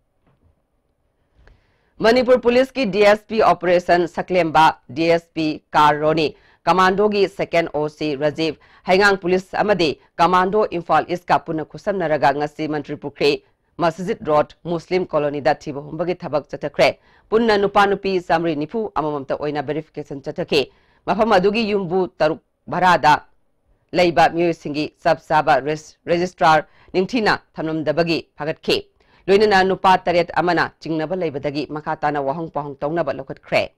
ꯃꯅꯤꯄꯨꯔ ꯄꯨꯂꯤꯁꯀꯤ D S P ꯑꯣꯄꯔꯦꯁꯟ ꯁꯛꯂꯦꯝꯕ D S P ꯀꯥꯔ ꯔꯣꯅꯤ, ꯀꯃꯥꯟꯗꯣꯒꯤ second O C ꯔꯥꯖꯤꯕ, ꯍꯩꯉꯥꯡ ꯄꯨꯂꯤꯁ ꯑꯃꯗꯤ ꯀꯃꯥꯟꯗꯣ ꯏꯝꯐꯥꯜ ꯏꯁꯀ ꯄꯨꯟꯅ ꯈꯨꯠꯁꯝꯅꯔꯒ ꯉꯁꯤ ꯃꯟꯇ꯭ꯔꯤ ꯄꯨꯈ꯭ꯔꯤ ꯃꯁꯖꯤꯗ ꯔꯣꯗ ꯃꯨꯁꯂꯤꯝ ꯀꯣꯂꯣꯅꯤꯗ ꯊꯤꯕ ꯍꯨꯝꯕꯒꯤ ꯊꯕꯛ ꯆꯠꯊꯈ꯭ꯔꯦ꯫ ꯄꯨꯟꯅ ꯅꯨꯄꯥ ꯅꯨꯄꯤ ꯆꯥꯃꯔꯤ ꯅꯤꯐꯨ ꯑꯃꯃꯝꯇ ꯑꯣꯏꯅ verification ꯆꯠꯊꯈꯤ꯫ ꯃꯐꯝ ꯑꯗꯨꯒꯤ ꯌꯨꯝꯕꯨ ꯇꯔꯨꯛ ꯚꯔꯥꯗ ꯂꯩꯕ ꯃꯤꯑꯣꯏꯁꯤꯡꯒꯤ ꯆꯞ ꯆꯥꯕ ꯔꯦꯁ-, ꯔꯦꯖꯤꯁꯇ꯭ꯔꯥꯔ ꯅꯤꯡꯊꯤꯅ ꯊꯝꯂꯝꯗꯕꯒꯤ ꯐꯥꯒꯠꯈꯤ꯫ ꯂꯣꯏꯅꯅ ꯅꯨꯄꯥ ꯇꯔꯦꯠ ꯑꯃꯅ ꯆꯤꯡꯅꯕ ꯂꯩꯕꯗꯒꯤ ꯃꯈꯥ ꯇꯥꯅ ꯋꯥꯍꯪ ꯄꯥꯎꯍꯪ ꯇꯧꯅꯕ ꯂꯧꯈꯠꯈ꯭ꯔꯦ꯫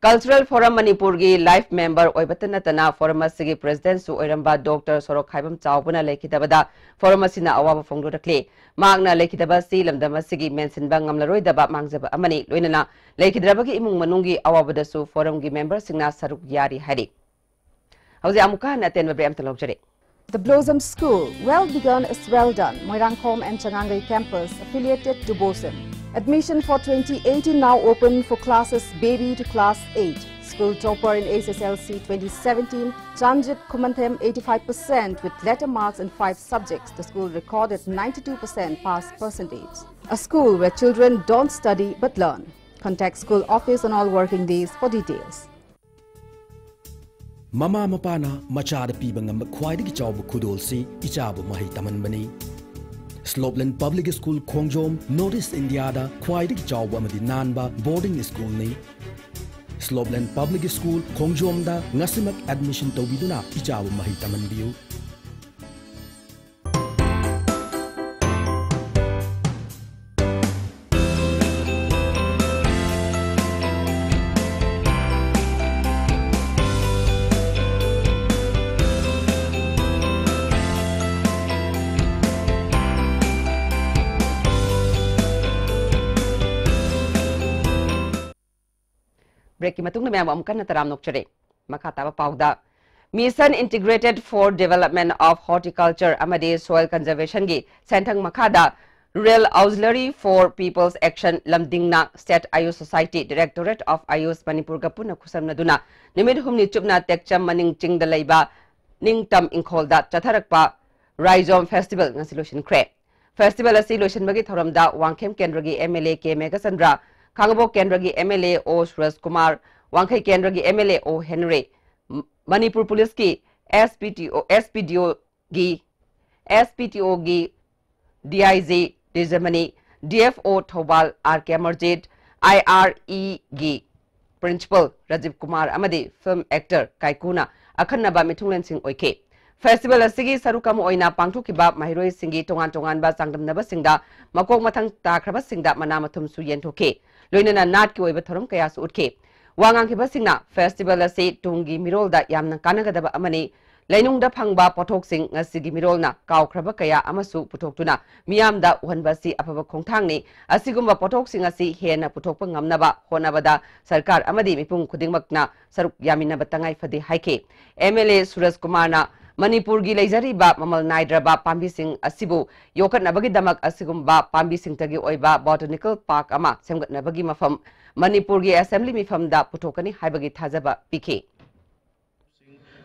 Cultural Forum ꯃꯅꯤꯄꯨꯔꯒꯤ life member ꯑꯣꯏꯕꯇ ꯅꯠꯇꯅ forum ꯑꯁꯤꯒꯤ president ꯁꯨ ꯑꯣꯏꯔꯝꯕ Doctor ꯁꯣꯔꯣꯛꯈꯥꯏꯕꯝ ꯆꯥꯎꯕꯅ ꯂꯩꯈꯤꯗꯕꯗ forum ꯑꯁꯤꯅ ꯑꯋꯥꯕ ꯐꯣꯡꯗꯣꯔꯛꯂꯤ꯫ ꯃꯍꯥꯛꯅ ꯂꯩꯈꯤꯗꯕ ꯑꯁꯤ ꯂꯝꯗꯝ ꯑꯁꯤꯒꯤ ꯃꯦꯟꯁꯤꯟꯕ ꯉꯝꯂꯔꯣꯏꯗꯕ ꯃꯥꯡꯖꯕ ꯑꯃꯅꯤ꯫ ꯂꯣꯏꯅꯅ ꯂꯩꯈꯤꯗ꯭ꯔꯕꯒꯤ ꯏꯃꯨꯡ ꯃꯅꯨꯡꯒꯤ ꯑꯋꯥꯕꯗꯁꯨ forum ꯒꯤ member ꯁꯤꯡꯅ ꯁꯔꯨꯛ ꯌꯥꯔꯤ ꯍꯥꯏꯔꯤ꯫ ꯍꯧꯖꯤꯛ ꯑꯃꯨꯛꯀ ꯍꯟꯅ ꯑꯇꯦꯟꯕ break ꯑꯃꯇ ꯂꯧꯖꯔꯤ꯫ The Blossom School, well begun is well done. Moirangkhom and Changangei campus, affiliated to BOSEM. Admission for twenty eighteen now open for classes baby to class eight. School topper in H S L C twenty seventeen, Chanjit Khumanthem, eighty-five percent with letter marks in five subjects. The school recorded ninety-two percent pass percentage. A school where children don't study but learn. Contact school office on all working days for details. ꯃꯃꯥ ꯃꯄꯥꯅ ꯃꯆꯥꯗ ꯄꯤꯕ ꯉꯝꯕ ꯈ꯭ꯋꯥꯏꯗꯒꯤ ꯆꯥꯎꯕ ꯈꯨꯗꯣꯜꯁꯤ ꯏꯆꯥꯕꯨ ꯃꯍꯩ ꯇꯝꯍꯟꯕꯅꯤ꯫ Slopeland Public School ꯈꯣꯡꯖꯣꯝ North East India ꯗ ꯈ꯭ꯋꯥꯏꯗꯒꯤ ꯆꯥꯎꯕ ꯑꯃꯗꯤ ꯅꯥꯟꯕ boarding school ꯅꯤ꯫ Slopeland Public School ꯈꯣꯡꯖꯣꯝꯗ ꯉꯁꯤꯃꯛ admission ꯇꯧꯕꯤꯗꯨꯅ ꯏꯆꯥꯕꯨ ꯃꯍꯩ ꯇꯝꯍꯟꯕꯤꯌꯨ꯫ Break ꯀꯤ ꯃꯇꯨꯡꯗ ꯃꯌꯥꯝꯕꯨ ꯑꯃꯨꯛ ꯍꯟꯅ ꯇꯔꯥꯝꯅ ꯑꯣꯛꯆꯔꯤ꯫ ꯃꯈꯥ ꯇꯥꯕ ꯄꯥꯎꯗ, Mission Integrated for Development of Horticulture ꯑꯃꯗꯤ Soil Conservation ꯒꯤ ꯁꯦꯟꯊꯪ ꯃꯈꯥꯗ Rural Auxiliary for People's Action ꯂꯝꯗꯤꯡꯅ State Ayush Society, Directorate of Ayush ꯃꯅꯤꯄꯨꯔꯒ ꯄꯨꯟꯅ ꯈꯨꯠꯁꯝꯅꯗꯨꯅ ꯅꯨꯃꯤꯠ ꯍꯨꯝꯅꯤ ꯆꯨꯞꯅ ꯇꯦꯛꯆꯝ ꯃꯅꯤꯡ ꯆꯤꯡꯗ ꯂꯩꯕ ꯅꯤꯡꯇꯝ ꯏꯪꯈꯣꯜꯗ ꯆꯠꯊꯔꯛꯄ ꯔꯥꯏꯖꯣꯝ Festival ꯉꯁꯤ ꯂꯣꯏꯁꯤꯟꯈ꯭ꯔꯦ꯫ Festival ꯑꯁꯤ ꯂꯣꯏꯁꯤꯟꯕꯒꯤ ꯊꯧꯔꯝꯗ ꯋꯥꯡꯈꯦꯝ ꯀꯦꯟꯗ꯭ꯔꯒꯤ M L A ꯀꯦ ꯃꯦꯘꯆꯟꯗ꯭ꯔ, ꯈꯥꯡꯉꯕꯣꯛ ꯀꯦꯟꯗ꯭ꯔꯒꯤ M L A ꯑꯣ ꯁꯨꯔꯖ ꯀꯨꯃꯥꯔ, ꯋꯥꯡꯈꯩ ꯀꯦꯟꯗ꯭ꯔꯒꯤ M L A ꯑꯣ ꯍꯦꯅꯔꯤ, ꯃ-, ꯃꯅꯤꯄꯨꯔ ꯄꯨꯂꯤꯁꯀꯤ S P T O, S P D O ꯒꯤ, S P T O ꯒꯤ D I G ꯗꯤꯖꯃꯅꯤ, D F O Thoubal R K Amarjeet, I R E ꯒꯤ Principal ꯔꯥꯖꯤꯕ ꯀꯨꯃꯥꯔ ꯑꯃꯗꯤ film actor ꯀꯥꯏꯀꯨꯅ ꯑꯈꯟꯅꯕ ꯃꯤꯊꯨꯡꯂꯦꯟꯁꯤꯡ ꯑꯣꯏꯈꯤ꯫ Festival ꯑꯁꯤꯒꯤ ꯁꯔꯨꯛ ꯑꯃ ꯑꯣꯏꯅ ꯄꯥꯡꯊꯣꯛꯈꯤꯕ ꯃꯍꯩꯔꯣꯏꯁꯤꯡꯒꯤ ꯇꯣꯉꯥꯟ ꯇꯣꯉꯥꯟꯕ ꯆꯥꯡꯗꯝꯅꯕꯁꯤꯡꯗ ꯃꯀꯣꯛ ꯃꯊꯪ ꯇꯥꯈ꯭ꯔꯕꯁꯤꯡꯗ ꯃꯅꯥ ꯃꯊꯨꯝꯁꯨ ꯌꯦꯟꯊꯣꯛꯈꯤ꯫ ꯂꯣꯏꯅꯅ ꯅꯥꯠꯀꯤ ꯑꯣꯏꯕ ꯊꯧꯔꯝ ꯀꯌꯥꯁꯨ ꯎꯠꯈꯤ꯫ ꯋꯥ ꯉꯥꯡꯈꯤꯕꯁꯤꯡꯅ festival ꯑꯁꯤ ꯇꯨꯡꯒꯤ ꯃꯤꯔꯣꯜꯗ ꯌꯥꯝꯅ ꯀꯥꯟꯅꯒꯗꯕ ꯑꯃꯅꯤ꯫ ꯂꯩꯅꯨꯡꯗ ꯐꯪꯕ ꯄꯣꯠꯊꯣꯛꯁꯤꯡ ꯉꯁꯤꯒꯤ ꯃꯤꯔꯣꯜꯅ ꯀꯥꯎꯈ꯭ꯔꯕ ꯀꯌꯥ ꯑꯃꯁꯨ ꯄꯨꯊꯣꯛꯇꯨꯅ ꯃꯤꯌꯥꯝꯗ ꯎꯍꯟꯕ ꯑꯁꯤ ꯑꯐꯕ ꯈꯣꯡꯊꯥꯡꯅꯤ꯫ ꯑꯁꯤꯒꯨꯝꯕ ꯄꯣꯠꯊꯣꯛꯁꯤꯡ ꯑꯁꯤ ꯍꯦꯟꯅ ꯄꯨꯊꯣꯛꯄ ꯉꯝꯅꯕ ꯍꯣꯠꯅꯕꯗ ꯁꯔꯀꯥꯔ ꯑꯃꯗꯤ ꯃꯤꯄꯨꯝ ꯈꯨꯗꯤꯡꯃꯛꯅ ꯁꯔꯨꯛ ꯌꯥꯃꯤꯟꯅꯕ ꯇꯉꯥꯏ ꯐꯗꯦ ꯍꯥꯏꯈꯤ꯫ M L A ꯁꯨꯔꯖ ꯀꯨꯃꯥꯔꯅ ꯃꯅꯤꯄꯨꯔꯒꯤ ꯂꯩꯖꯔꯤꯕ ꯃꯃꯜ ꯅꯥꯏꯗ꯭ꯔꯕ ꯄꯥꯝꯕꯤꯁꯤꯡ ꯑꯁꯤꯕꯨ ꯌꯣꯛꯈꯠꯅꯕꯒꯤꯗꯃꯛ ꯑꯁꯤꯒꯨꯝꯕ ꯄꯥꯝꯕꯤꯁꯤꯡꯇꯒꯤ ꯑꯣꯏꯕ botanical park ꯑꯃ ꯁꯦꯝꯒꯠꯅꯕꯒꯤ ꯃꯐꯝ ꯃꯅꯤꯄꯨꯔꯒꯤ Assembly ꯃꯤꯐꯝꯗ ꯄꯨꯊꯣꯛꯀꯅꯤ ꯍꯥꯏꯕꯒꯤ ꯊꯥꯖꯕ ꯄꯤꯈꯤ꯫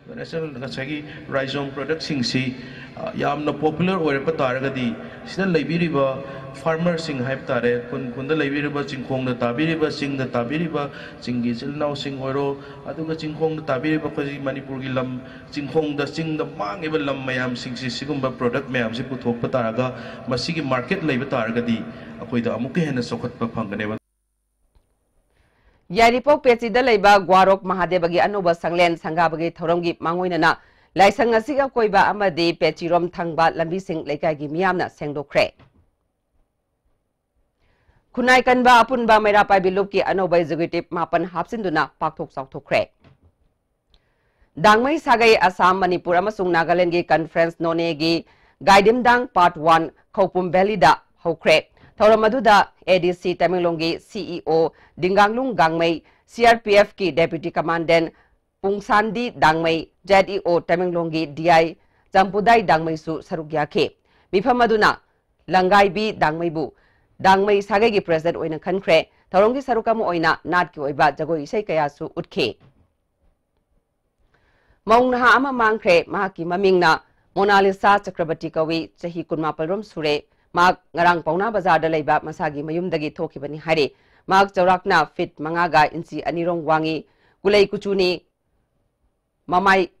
National ꯉꯁꯥꯏꯒꯤ ꯔꯥꯏꯖꯣꯝ productꯁꯤꯡꯁꯤ, ꯑ, ꯌꯥꯝꯅ popular ꯑꯣꯏꯔꯛꯄ ꯇꯥꯔꯒꯗꯤ, ꯁꯤꯗ ꯂꯩꯕꯤꯔꯤꯕ farmerꯁꯤꯡ ꯍꯥꯏꯕ ꯇꯥꯔꯦ, ꯈꯨꯟ ꯈꯨꯟꯗ ꯂꯩꯕꯤꯔꯤꯕ, ꯆꯤꯡꯈꯣꯡꯗ ꯇꯥꯕꯤꯔꯤꯕ, ꯆꯤꯡꯗ ꯇꯥꯕꯤꯔꯤꯕ, ꯆꯤꯡꯒꯤ ꯏꯆꯤꯜ ꯏꯅꯥꯎꯁꯤꯡ ꯑꯣꯏꯔꯣ, ꯑꯗꯨꯒ ꯆꯤꯡꯈꯣꯡꯗ ꯇꯥꯕꯤꯔꯤꯕ ꯑꯩꯈꯣꯏꯒꯤ ꯃꯅꯤꯄꯨꯔꯒꯤ ꯂꯝ, ꯆꯤꯡꯈꯣꯡꯗ, ꯆꯤꯡꯗ ꯃꯥꯡꯉꯤꯕ ꯂꯝ ꯃꯌꯥꯝꯁꯤꯡꯁꯤ, ꯁꯤꯒꯨꯝꯕ product ꯃꯌꯥꯝꯁꯤ ꯄꯨꯊꯣꯛꯄ ꯇꯥꯔꯒ, ꯃꯁꯤꯒꯤ market ꯂꯩꯕ ꯇꯥꯔꯒꯗꯤ, ꯑꯩꯈꯣꯏꯗ ꯑꯃꯨꯛꯀ ꯍꯦꯟꯅ ꯆꯥꯎꯈꯠꯄ ꯐꯪꯒꯅꯦꯕ꯫ ꯌꯥꯏꯔꯤꯄꯣꯛ ꯄꯦꯆꯤꯗ ꯂꯩꯕ ꯒ꯭ꯋꯥꯔꯣꯛ ꯃꯍꯥꯗꯦꯕꯒꯤ ꯑꯅꯧꯕ ꯁꯪꯂꯦꯟ ꯁꯪꯒꯥꯕꯒꯤ ꯊꯧꯔꯝꯒꯤ ꯃꯥꯡꯑꯣꯏꯅꯅ ꯂꯥꯏꯁꯪ ꯑꯁꯤꯒꯤ ꯑꯀꯣꯏꯕ ꯑꯃꯗꯤ ꯄꯦꯆꯤꯔꯣꯝ ꯊꯪꯕ ꯂꯝꯕꯤꯁꯤꯡ ꯂꯩꯀꯥꯏꯒꯤ ꯃꯤꯌꯥꯝꯅ ꯁꯦꯡꯗꯣꯛꯈ꯭ꯔꯦ꯫ ꯈꯨꯟꯅꯥꯏ ꯀꯟꯕ ꯑꯄꯨꯟꯕ ꯃꯩꯔꯥ ꯄꯥꯏꯕꯤ ꯂꯨꯞꯀꯤ ꯑꯅꯧꯕ executive ꯃꯥꯄꯟ ꯍꯥꯞꯆꯤꯟꯗꯨꯅ ꯄꯥꯛꯊꯣꯛ ꯆꯥꯎꯊꯣꯛꯈ꯭ꯔꯦ꯫ ꯗꯥꯡꯃꯩ ꯁꯥꯒꯩ ꯑꯁꯥꯝ ꯃꯅꯤꯄꯨꯔ ꯑꯃꯁꯨꯡ ꯅꯥꯒꯥꯂꯦꯟꯗꯒꯤ conference ꯅꯣꯅꯦꯒꯤ ꯒꯥꯏꯗꯤꯝꯗꯥꯡ part one ꯈꯧꯄꯨꯝ valleyꯗ ꯍꯧꯈ꯭ꯔꯦ꯫ ꯊꯧꯔꯝ ꯑꯗꯨꯗ A D C ꯇꯃꯦꯡꯂꯣꯡꯒꯤ C E O ꯗꯤꯡꯒꯥꯡꯂꯨꯡ ꯒꯥꯡꯃꯩ, C R P Fꯀꯤ deputy commandant ꯄꯨꯡꯁꯥꯟꯗꯤ ꯗꯥꯡꯃꯩ, Z E O ꯇꯃꯦꯡꯂꯣꯡꯒꯤ D I ꯆꯝꯄꯨꯗꯥꯏ ꯗꯥꯡꯃꯩꯁꯨ ꯁꯔꯨꯛ ꯌꯥꯈꯤ꯫ ꯃꯤꯐꯝ ꯑꯗꯨꯅ ꯂꯪꯒꯥꯏꯕꯤ ꯗꯥꯡꯃꯩꯕꯨ ꯗꯥꯡꯃꯩ ꯁꯥꯒꯩꯒꯤ president ꯑꯣꯏꯅ ꯈꯟꯈ꯭ꯔꯦ꯫ ꯊꯧꯔꯝꯒꯤ ꯁꯔꯨꯛ ꯑꯃ ꯑꯣꯏꯅ ꯅꯥꯠꯀꯤ ꯑꯣꯏꯕ ꯖꯒꯣꯏ ꯏꯁꯩ ꯀꯌꯥꯁꯨ ꯎꯠꯈꯤ꯫ ꯃꯧ ꯅꯍꯥ ꯑꯃ ꯃꯥꯡꯈ꯭ꯔꯦ꯫ ꯃꯍꯥꯛꯀꯤ ꯃꯃꯤꯡꯅ ꯃꯣꯅꯥꯂꯤꯁꯥ ꯆꯀ꯭ꯔꯕꯔꯇꯤ ꯀꯧꯏ꯫ ꯆꯍꯤ ꯀꯨꯟꯃꯥꯄꯜ ꯔꯣꯝ ꯁꯨꯔꯦ꯫ ꯃꯍꯥꯛ ꯉꯔꯥꯡ ꯄꯥꯎꯅꯥ ꯕꯖꯥꯔꯗ ꯂꯩꯕ ꯃꯁꯥꯒꯤ ꯃꯌꯨꯝꯗꯒꯤ ꯊꯣꯛꯈꯤꯕꯅꯤ ꯍꯥꯏꯔꯤ꯫ ꯃꯍꯥꯛ ꯆꯥꯎꯔꯥꯛꯅ ꯐꯤꯠ ꯃꯉꯥꯒ ꯏꯟꯆꯤ ꯑꯅꯤꯔꯣꯝ ꯋꯥꯡꯉꯤ꯫ ꯀꯨꯂꯩ ꯀꯨꯆꯨꯅꯤ꯫ ꯃꯃꯥꯏ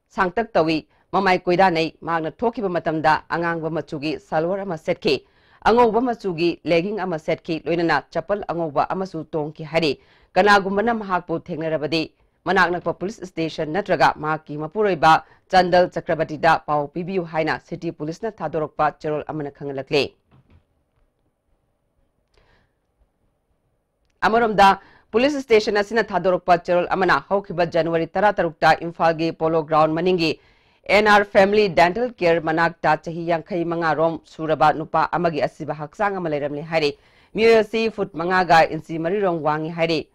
ꯁꯥꯡꯇꯛ ꯇꯧꯏ꯫ ꯃꯃꯥꯏ ꯀꯣꯏꯗꯥꯅꯩ꯫ ꯃꯍꯥꯛꯅ ꯊꯣꯛꯈꯤꯕ ꯃꯇꯝꯗ ꯑꯉꯥꯡꯕ ꯃꯆꯨꯒꯤ ꯁꯥꯜꯋꯥꯔ ꯑꯃ ꯁꯦꯠꯈꯤ꯫ ꯑꯉꯧꯕ ꯃꯆꯨꯒꯤ legging ꯑꯃ ꯁꯦꯠꯈꯤ꯫ ꯂꯣꯏꯅꯅ ꯆꯄꯜ ꯑꯉꯧꯕ ꯑꯃꯁꯨ ꯇꯣꯡꯈꯤ ꯍꯥꯏꯔꯤ꯫ ꯀꯅꯥꯒꯨꯝꯕꯅ ꯃꯍꯥꯛꯄꯨ ꯊꯦꯡꯅꯔꯕꯗꯤ ꯃꯅꯥꯛ ꯅꯛꯄ police station ꯅꯠꯇ꯭ꯔꯒ ꯃꯍꯥꯛꯀꯤ ꯃꯄꯨꯔꯣꯏꯕ ꯆꯟꯗꯜ ꯆꯀ꯭ꯔꯕꯔꯇꯤꯗ ꯄꯥꯎ ꯄꯤꯕꯤꯌꯨ ꯍꯥꯏꯅ city police ꯅ ꯊꯥꯗꯣꯔꯛꯄ ꯆꯦꯔꯣꯜ ꯑꯃꯅ ꯈꯪꯍꯜꯂꯛꯂꯤ꯫ ꯑꯃꯔꯣꯝꯗ, police station ꯑꯁꯤꯅ ꯊꯥꯗꯣꯔꯛꯄ ꯆꯦꯔꯣꯜ ꯑꯃꯅ ꯍꯧꯈꯤꯕ January ꯇꯔꯥꯇꯔꯨꯛꯇ ꯏꯝꯐꯥꯜꯒꯤ Polo Ground ꯃꯅꯤꯡꯒꯤ N R Family Dental Care ꯃꯅꯥꯛꯇ ꯆꯍꯤ ꯌꯥꯡꯈꯩ ꯃꯉꯥ ꯔꯣꯝ ꯁꯨꯔꯕ ꯅꯨꯄꯥ ꯑꯃꯒꯤ ꯑꯁꯤꯕ ꯍꯛꯆꯥꯡ ꯑꯃ ꯂꯩꯔꯝꯂꯦ ꯍꯥꯏꯔꯤ꯫ ꯃꯤꯑꯣꯏ ꯑꯁꯤ ꯐꯨꯠ ꯃꯉꯥꯒ ꯏꯟꯆꯤ ꯃꯔꯤ ꯔꯣꯝ ꯋꯥꯡꯉꯤ ꯍꯥꯏꯔꯤ꯫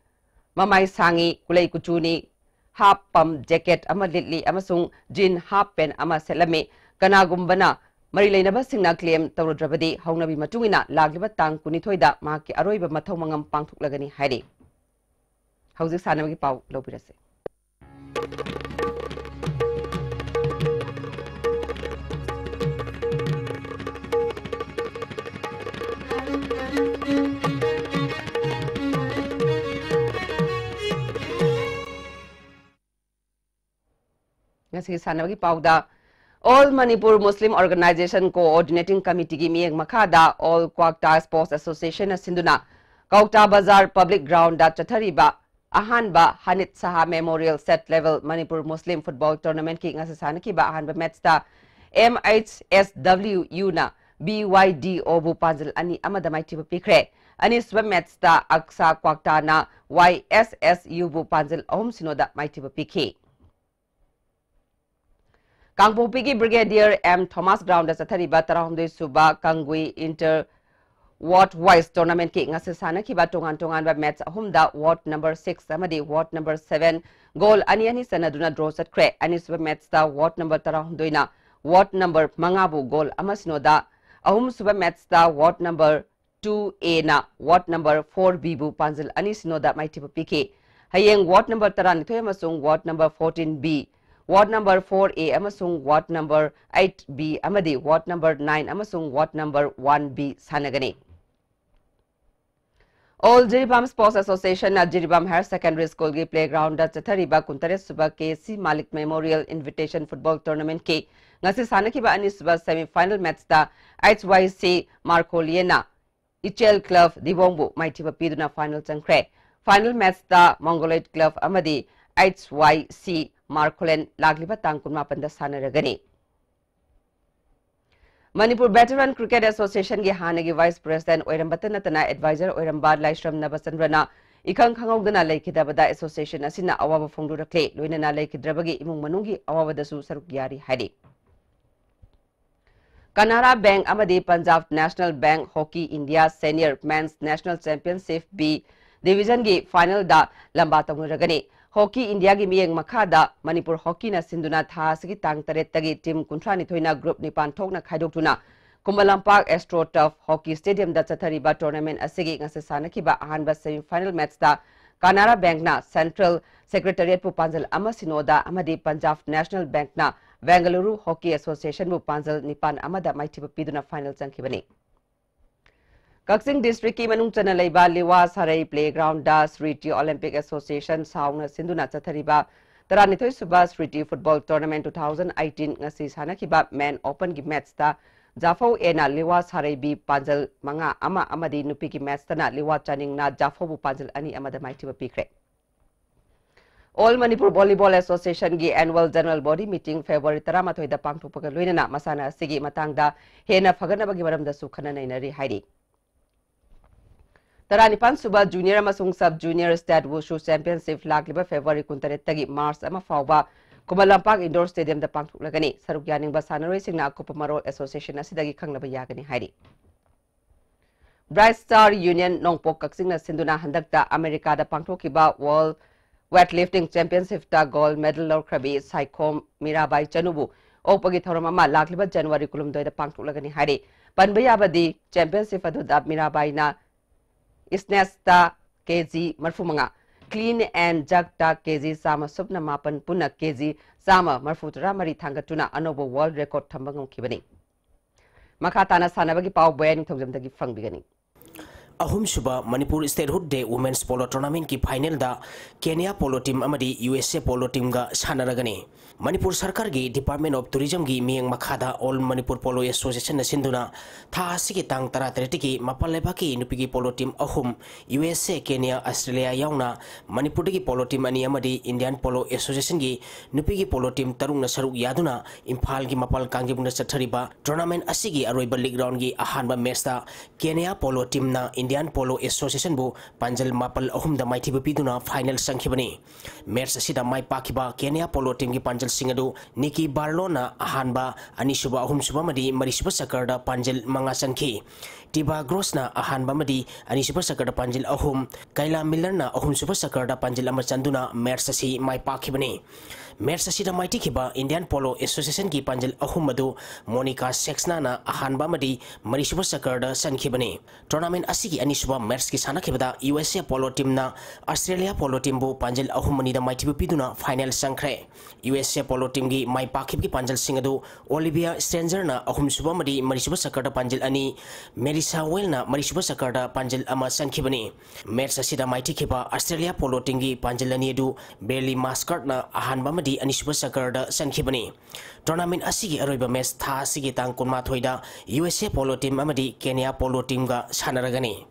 ꯃꯃꯥꯏ ꯁꯥꯡꯉꯤ, ꯀꯨꯂꯩ ꯀꯨꯆꯨꯅꯤ, half pump jacket ꯑꯃ ꯂꯤꯠꯂꯤ ꯑꯃꯁꯨꯡ jean half pant ꯑꯃ ꯁꯦꯠꯂꯝꯃꯤ꯫ ꯀꯅꯥꯒꯨꯝꯕꯅ ꯃꯔꯤ ꯂꯩꯅꯕꯁꯤꯡꯅ claim ꯇꯧꯔꯨꯗ꯭ꯔꯕꯗꯤ ꯍꯧꯅꯕꯤ ꯃꯇꯨꯡ ꯏꯟꯅ ꯂꯥꯛꯂꯤꯕ ꯇꯥꯡ ꯀꯨꯟꯅꯤꯊꯣꯏꯗ ꯃꯍꯥꯛꯀꯤ ꯑꯔꯣꯏꯕ ꯃꯊꯧ ꯃꯉꯝ ꯄꯥꯡꯊꯣꯛꯂꯒꯅꯤ ꯍꯥꯏꯔꯤ꯫ ꯍꯧꯖꯤꯛ ꯁꯥꯟꯅꯕꯒꯤ ꯄꯥꯎ ꯂꯧꯕꯤꯔꯁꯤ꯫ ꯉꯁꯤꯒꯤ ꯁꯥꯟꯅꯕꯒꯤ ꯄꯥꯎꯗ, All Manipur Muslim Organization Coordinating Committee ꯒꯤ ꯃꯤꯠꯌꯦꯡ ꯃꯈꯥꯗ All Kwakta Sports Association ꯅ ꯁꯤꯟꯗꯨꯅ ꯀꯧꯇꯥ ꯕꯖꯥꯔ Public Ground ꯗ ꯆꯠꯊꯔꯤꯕ ꯑꯍꯥꯟꯕ ꯍꯅꯤꯠ ꯁꯍꯥ Memorial State Level Manipur Muslim Football Tournament ꯀꯤ ꯉꯁꯤ ꯁꯥꯟꯅꯈꯤꯕ ꯑꯍꯥꯟꯕ match ꯇ M H S W U ꯅ B Y D O ꯕꯨ ꯄꯥꯟꯖꯜ ꯑꯅꯤ ꯑꯃꯗ ꯃꯥꯏꯊꯤꯕ ꯄꯤꯈ꯭ꯔꯦ꯫ ꯑꯅꯤꯁꯨꯕ match ꯇ ꯑꯛꯁꯥ ꯀ꯭ꯋꯥꯛꯇꯥꯅ Y S S U ꯕꯨ ꯄꯥꯟꯖꯜ ꯑꯍꯨꯝ ꯁꯤꯅꯣꯗ ꯃꯥꯏꯊꯤꯕ ꯄꯤꯈꯤ꯫ ꯀꯥꯡꯄꯣꯛꯄꯤꯒꯤ Brigadier M Thomas Ground ꯗ ꯆꯠꯊꯔꯤꯕ ꯇꯔꯥꯍꯨꯝꯗꯣꯏ ꯁꯨꯕ ꯀꯪꯒꯨꯏ Inter Ward Wise Tournament ꯀꯤ ꯉꯁꯤ ꯁꯥꯟꯅꯈꯤꯕ ꯇꯣꯉꯥꯟ ꯇꯣꯉꯥꯟꯕ match ꯑꯍꯨꯝꯗ ward number six ꯑꯃꯗꯤ ward number seven goal ꯑꯅꯤ ꯑꯅꯤ ꯆꯟꯅꯗꯨꯅ draw ꯆꯠꯈ꯭ꯔꯦ꯫ ꯑꯅꯤꯁꯨꯕ match ꯇ ward number ꯇꯔꯥꯍꯨꯝꯗꯣꯏꯅ ward number ꯃꯉꯥꯕꯨ goal ꯑꯃ ꯁꯤꯅꯣꯗ, ꯑꯍꯨꯝꯁꯨꯕ ꯃꯦꯠꯁꯇ ward number two A ꯅ ward number four B ꯕꯨ ꯄꯥꯟꯖꯜ ꯑꯅꯤ ꯁꯤꯅꯣꯗ ꯃꯥꯏꯊꯤꯕ ꯄꯤꯈꯤ꯫ ꯍꯌꯦꯡ ward number ꯇꯔꯥꯅꯤꯊꯣꯏ ꯑꯃꯁꯨꯡ ward number fourteen B, ward number four A ꯑꯃꯁꯨꯡ ward number eight B ꯑꯃꯗꯤ ward number nine ꯑꯃꯁꯨꯡ ward number one B ꯁꯥꯟꯅꯒꯅꯤ꯫ All Jiribam Sports Association ꯅ ꯖꯤꯔꯤꯕꯥꯝ Higher Secondary School ꯒꯤ playground ꯗ ꯆꯠꯊꯔꯤꯕ ꯀꯨꯟꯇꯔꯦꯠ ꯁꯨꯕ ꯀꯦ ꯁꯤ ꯃꯥꯂꯤꯛ Memorial Invitation Football Tournament ꯀꯤ ꯉꯁꯤ ꯁꯥꯟꯅꯈꯤꯕ ꯑꯅꯤꯁꯨꯕ semi final match ꯇ H Y C Markholian ꯅ Ichel Club ꯗꯤꯕꯣꯡꯕꯨ ꯃꯥꯏꯊꯤꯕ ꯄꯤꯗꯨꯅ final ꯆꯪꯈ꯭ꯔꯦ꯫ Final match ꯇ Mongoloid Club ꯑꯃꯗꯤ H Y C Markholian ꯂꯥꯛꯂꯤꯕ ꯇꯥꯡ ꯀꯨꯟꯃꯥꯄꯟꯗ ꯁꯥꯟꯅꯔꯒꯅꯤ꯫ ꯃꯅꯤꯄꯨꯔ Veteran Cricket Association ꯒꯤ ꯍꯥꯟꯅꯒꯤ vice president ꯑꯣꯏꯔꯝꯕꯇ ꯅꯠꯇꯅ advisor ꯑꯣꯏꯔꯝꯕ ꯂꯥꯏꯁ꯭ꯔꯝ ꯅꯕꯆꯟꯗ꯭ꯔꯅ ꯏꯈꯪ ꯈꯪꯍꯧꯗꯅ ꯂꯩꯈꯤꯗꯕꯗ association ꯑꯁꯤꯅ ꯑꯋꯥꯕ ꯐꯣꯡꯗꯣꯔꯛꯂꯦ꯫ ꯂꯣꯏꯅꯅ ꯂꯩꯈꯤꯗ꯭ꯔꯕꯒꯤ ꯏꯃꯨꯡ ꯃꯅꯨꯡꯒꯤ ꯑꯋꯥꯕꯗꯁꯨ ꯁꯔꯨꯛ ꯌꯥꯔꯤ ꯍꯥꯏꯔꯤ꯫ Canara Bank ꯑꯃꯗꯤ Punjab National Bank Hockey India Senior Men's National Championship B Division ꯒꯤ final ꯗ ꯂꯝꯕꯥ ꯇꯧꯅꯔꯒꯅꯤ꯫ Hockey India ꯒꯤ ꯃꯤꯠꯌꯦꯡ ꯃꯈꯥꯗ ꯃꯅꯤꯄꯨꯔ Hockey ꯅ ꯁꯤꯟꯗꯨꯅ ꯊꯥ ꯑꯁꯤꯒꯤ ꯇꯥꯡ ꯇꯔꯦꯠꯇꯒꯤ team ꯀꯨꯟꯊ꯭ꯔꯥ ꯅꯤꯊꯣꯏꯅ group ꯅꯤꯄꯥꯟ ꯊꯣꯛꯅ ꯈꯥꯏꯗꯣꯛꯇꯨꯅ Khuman Lampak Astro Turf Hockey Stadium ꯗ ꯆꯠꯊꯔꯤꯕ tournament ꯑꯁꯤꯒꯤ ꯉꯁꯤ ꯁꯥꯟꯅꯈꯤꯕ ꯑꯍꯥꯟꯕ semi final match ꯇ Canara Bank ꯅ Central Secretariat ꯄꯨ ꯄꯥꯟꯖꯜ ꯑꯃ ꯁꯤꯅꯣꯗ ꯑꯃꯗꯤ Punjab National Bank ꯅ Bengaluru Hockey Association ꯕꯨ ꯄꯥꯟꯖꯜ ꯅꯤꯄꯥꯟ ꯑꯃꯗ ꯃꯥꯏꯊꯤꯕ ꯄꯤꯗꯨꯅ final ꯆꯪꯈꯤꯕꯅꯤ꯫ ꯀꯛꯆꯤꯡ district ꯀꯤ ꯃꯅꯨꯡ ꯆꯟꯅ ꯂꯩꯕ ꯂꯤꯋꯥ ꯁꯥꯔꯩ playground ꯗ Sriti Olympic Association ꯁꯥꯎꯅ ꯁꯤꯟꯗꯨꯅ ꯆꯠꯊꯔꯤꯕ ꯇꯔꯥꯅꯤꯊꯣꯏ ꯁꯨꯕ Sriti Football Tournament two thousand eighteen ꯉꯁꯤ ꯁꯥꯟꯅꯈꯤꯕ Men Open ꯒꯤ match ꯇ ꯖꯥꯐꯧ A ꯅ ꯂꯤꯋꯥ ꯁꯥꯔꯩ B ꯄꯥꯟꯖꯜ ꯃꯉꯥ ꯑꯃ ꯑꯃꯗꯤ ꯅꯨꯄꯤꯒꯤ match ꯇꯅ ꯂꯤꯋꯥ ꯆꯥꯅꯤꯡꯅ ꯖꯥꯐꯧꯕꯨ ꯄꯥꯟꯖꯜ ꯑꯅꯤ ꯑꯃꯗ ꯃꯥꯏꯊꯤꯕ ꯄꯤꯈ꯭ꯔꯦ꯫ All Manipur Volleyball Association ꯒꯤ annual general body meeting February ꯇꯔꯥꯃꯥꯊꯣꯏꯗ ꯄꯥꯡꯊꯣꯛꯄꯒ ꯂꯣꯏꯅꯅ ꯃꯁꯥꯟꯅ ꯑꯁꯤꯒꯤ ꯃꯇꯥꯡꯗ ꯍꯦꯟꯅ ꯐꯒꯠꯅꯕꯒꯤ ꯃꯔꯝꯗꯁꯨ ꯈꯟꯅ ꯅꯩꯅꯔꯤ ꯍꯥꯏꯔꯤ꯫ ꯇꯔꯥꯅꯤꯄꯥꯟ ꯁꯨꯕ Junior ꯑꯃꯁꯨꯡ Sub Junior State Wushu Championship ꯂꯥꯛꯂꯤꯕ February ꯀꯨꯟꯇꯔꯦꯠꯇꯒꯤ March ꯑꯃ ꯐꯥꯎꯕ ꯈꯨꯃꯟ ꯂꯝꯄꯥꯛ Indoor Stadium ꯗ ꯄꯥꯡꯊꯣꯛꯂꯒꯅꯤ꯫ ꯁꯔꯨꯛ ꯌꯥꯅꯤꯡꯕ ꯁꯥꯟꯅꯔꯣꯏꯁꯤꯡꯅ ꯑꯀꯨꯞꯄ ꯃꯔꯣꯜ association ꯑꯁꯤꯗꯒꯤ ꯈꯪꯅꯕ ꯌꯥꯒꯅꯤ ꯍꯥꯏꯔꯤ꯫ Bright Star Union ꯅꯣꯡꯄꯣꯛ ꯀꯛꯆꯤꯡꯅ ꯁꯤꯟꯗꯨꯅ ꯍꯟꯗꯛꯇ ꯑꯃꯦꯔꯤꯀꯥꯗ ꯄꯥꯡꯊꯣꯛꯈꯤꯕ World Weightlifting Championship ꯇ gold medal ꯂꯧꯈ꯭ꯔꯕꯤ ꯁꯥꯏꯈꯣꯝ ꯃꯤꯔꯥꯕꯥꯏ ꯆꯅꯨꯕꯨ ꯑꯣꯛꯄꯒꯤ ꯊꯧꯔꯝ ꯑꯃ ꯂꯥꯛꯂꯤꯕ January ꯀꯨꯟꯍꯨꯝꯗꯣꯏꯗ ꯄꯥꯡꯊꯣꯛꯂꯒꯅꯤ ꯍꯥꯏꯔꯤ꯫ ꯄꯟꯕ ꯌꯥꯕꯗꯤ championship ꯑꯗꯨꯗ ꯃꯤꯔꯥꯕꯥꯏꯅ ꯁ꯭ꯅꯦꯠꯁꯇ ꯀꯦ ꯖꯤ ꯃꯔꯤꯐꯨ ꯃꯉꯥ, clean and jerkꯇ ꯀꯦ ꯖꯤ ꯆꯥꯝꯃ ꯁꯨꯞꯅ ꯃꯥꯄꯟ, ꯄꯨꯟꯅ ꯀꯦ ꯖꯤ ꯆꯥꯝꯃ ꯃꯔꯤꯐꯨ ꯇꯔꯥ ꯃꯔꯤ ꯊꯥꯡꯒꯠꯇꯨꯅ ꯑꯅꯧꯕ world record ꯊꯝꯕ ꯉꯝꯈꯤꯕꯅꯤ꯫ ꯃꯈꯥ ꯇꯥꯅ ꯁꯥꯟꯅꯕꯒꯤ ꯄꯥꯎ ꯕꯣꯌꯥ ꯅꯤꯡꯊꯧꯖꯝꯗꯒꯤ ꯐꯪꯕꯤꯒꯅꯤ꯫ ꯑꯍꯨꯝꯁꯨꯕ Manipur Statehood Day Women's Polo Tournamentꯀꯤ finalꯗ Kenya Polo Team ꯑꯃꯗꯤ U S A Polo Teamꯒ ꯁꯥꯟꯅꯔꯒꯅꯤ꯫ Manipur ꯁꯔꯀꯥꯔꯒꯤ Department of Tourismꯒꯤ ꯃꯤꯠꯌꯦꯡ ꯃꯈꯥꯗ All Manipur Polo Associationꯅ ꯁꯤꯟꯗꯨꯅ ꯊꯥ ꯑꯁꯤꯒꯤ ꯇꯥꯡ ꯇꯔꯥꯇꯔꯦꯠꯇꯒꯤ ꯃꯄꯥꯟ ꯂꯩꯕꯥꯛꯀꯤ ꯅꯨꯄꯤꯒꯤ polo team ꯑꯍꯨꯝ, U S A, Kenya, Australia ꯌꯥꯎꯅ ꯃꯅꯤꯄꯨꯔꯗꯒꯤ polo team ꯑꯅꯤ ꯑꯃꯗꯤ Indian Polo Associationꯒꯤ ꯅꯨꯄꯤꯒꯤ polo team ꯇꯔꯨꯛꯅ ꯁꯔꯨꯛ ꯌꯥꯗꯨꯅ ꯏꯝꯐꯥꯜꯒꯤ ꯃꯄꯥꯜ ꯀꯥꯡꯖꯩꯕꯨꯡꯗ ꯆꯠꯊꯔꯤꯕ tournament ꯑꯁꯤꯒꯤ ꯑꯔꯣꯏꯕ league roundꯒꯤ ꯑꯍꯥꯟꯕ matchꯇ Kenya Polo Teamꯅ Indian Polo Associationꯕꯨ ꯄꯥꯟꯖꯜ ꯃꯥꯄꯜ ꯑꯍꯨꯝꯗ ꯃꯥꯏꯊꯤꯕ ꯄꯤꯗꯨꯅ final ꯆꯪꯈꯤꯕꯅꯤ꯫ Match ꯑꯁꯤꯗ ꯃꯥꯏ ꯄꯥꯛꯈꯤꯕ Kenya Polo Teamꯒꯤ ꯄꯥꯟꯖꯜꯁꯤꯡ ꯑꯗꯨ Nikki Barlowꯅ ꯑꯍꯥꯟꯕ, ꯑꯅꯤꯁꯨꯕ, ꯑꯍꯨꯝꯁꯨꯕ ꯑꯃꯗꯤ ꯃꯔꯤꯁꯨꯕ ꯆꯀꯔꯗ ꯄꯥꯟꯖꯜ ꯃꯉꯥ ꯆꯟꯈꯤ꯫ Tiba Grossꯅ ꯑꯍꯥꯟꯕ ꯑꯃꯗꯤ ꯑꯅꯤꯁꯨꯕ ꯆꯀꯔꯗ ꯄꯥꯟꯖꯜ ꯑꯍꯨꯝ, Kayla Millerꯅ ꯑꯍꯨꯝꯁꯨꯕ ꯆꯀꯔꯗ ꯄꯥꯟꯖꯜ ꯑꯃ ꯆꯟꯗꯨꯅ match ꯑꯁꯤ ꯃꯥꯏ ꯄꯥꯛꯈꯤꯕꯅꯤ꯫ Match ꯑꯁꯤꯗ ꯃꯥꯏꯊꯤꯈꯤꯕ Indian Polo Associationꯒꯤ ꯄꯥꯟꯖꯜ ꯑꯍꯨꯝ ꯑꯗꯨ Monica Sextonꯅ ꯑꯍꯥꯟꯕ ꯑꯃꯗꯤ ꯃꯔꯤꯁꯨꯕ ꯆꯀꯔꯗ ꯆꯟꯈꯤꯕꯅꯤ꯫ Tournament ꯑꯁꯤꯒꯤ ꯑꯅꯤꯁꯨꯕ matchꯀꯤ ꯁꯥꯟꯅꯈꯤꯕꯗ U S A Polo Teamꯅ Australia Polo Teamꯕꯨ ꯄꯥꯟꯖꯜ ꯑꯍꯨꯝ ꯑꯅꯤꯗ ꯃꯥꯏꯊꯤꯕ ꯄꯤꯗꯨꯅ final ꯆꯪꯈ꯭ꯔꯦ꯫ U S A Polo Teamꯒꯤ ꯃꯥꯏ ꯄꯥꯛꯈꯤꯕꯒꯤ ꯄꯥꯟꯖꯜꯁꯤꯡ ꯑꯗꯨ Olivia Strangerꯅ ꯑꯍꯨꯝꯁꯨꯕ ꯑꯃꯗꯤ ꯃꯔꯤꯁꯨꯕ ꯆꯀꯔꯗ ꯄꯥꯟꯖꯜ ꯑꯅꯤ, Melissa Wellꯅ ꯃꯔꯤꯁꯨꯕ ꯆꯀꯔꯗ ꯄꯥꯟꯖꯜ ꯑꯃ ꯆꯟꯈꯤꯕꯅꯤ꯫ Match ꯑꯁꯤꯗ ꯃꯥꯏꯊꯤꯈꯤꯕ Australia Polo Teamꯒꯤ ꯄꯥꯟꯖꯜ ꯑꯅꯤ ꯑꯗꯨ Bailey Mascotꯅ ꯑꯍꯥꯟꯕ ꯑꯃꯗꯤ ꯑꯅꯤꯁꯨꯕ ꯆꯀꯔꯗ ꯆꯟꯈꯤꯕꯅꯤ꯫ Tournament ꯑꯁꯤꯒꯤ ꯑꯔꯣꯏꯕ match ꯊꯥ ꯑꯁꯤꯒꯤ ꯇꯥꯡ ꯀꯨꯟꯃꯥꯊꯣꯏꯗ U S A Polo Team ꯑꯃꯗꯤ Kenya Polo Teamꯒ ꯁꯥꯟꯅꯔꯒꯅꯤ꯫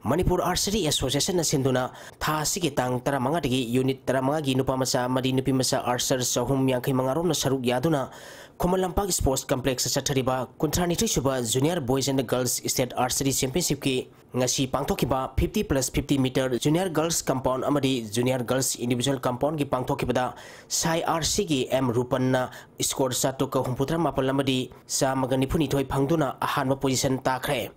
Manipur Archery Associationꯅ ꯁꯤꯟꯗꯨꯅ ꯊꯥ ꯑꯁꯤꯒꯤ ꯇꯥꯡ ꯇꯔꯥꯃꯉꯥꯗꯒꯤ unit ꯇꯔꯥꯃꯉꯥꯒꯤ ꯅꯨꯄꯥ ꯃꯆꯥ ꯑꯃꯗꯤ ꯅꯨꯄꯤ ꯃꯆꯥ archer ꯆꯍꯨꯝ ꯌꯥꯡꯈꯩ ꯃꯉꯥ ꯔꯣꯝꯅ ꯁꯔꯨꯛ ꯌꯥꯗꯨꯅ ꯈꯨꯃꯟ ꯂꯝꯄꯥꯛ Sports Complexꯇ ꯆꯠꯊꯔꯤꯕ ꯀꯨꯟꯊ꯭ꯔꯥꯅꯤꯊꯣꯏ ꯁꯨꯕ Junior Boys and Girls State Archery Championshipꯀꯤ ꯉꯁꯤ ꯄꯥꯡꯊꯣꯛꯈꯤꯕ fifty plus fifty meter Junior Girls Compound ꯑꯃꯗꯤ Junior Girls Individual Compoundꯒꯤ ꯄꯥꯡꯊꯣꯛꯈꯤꯕꯗ ꯁꯥꯏ RCꯒꯤ M ꯔꯨꯄꯟꯅ score ꯆꯥꯇ꯭ꯔꯨꯛꯀ ꯍꯨꯝꯐꯨꯇꯔꯥ ꯃꯥꯄꯜ ꯑꯃꯗꯤ ꯆꯥꯝꯃꯒ ꯅꯤꯐꯨꯅꯤꯊꯣꯏ ꯐꯪꯗꯨꯅ ꯑꯍꯥꯟꯕ position ꯇꯥꯈ꯭ꯔꯦ꯫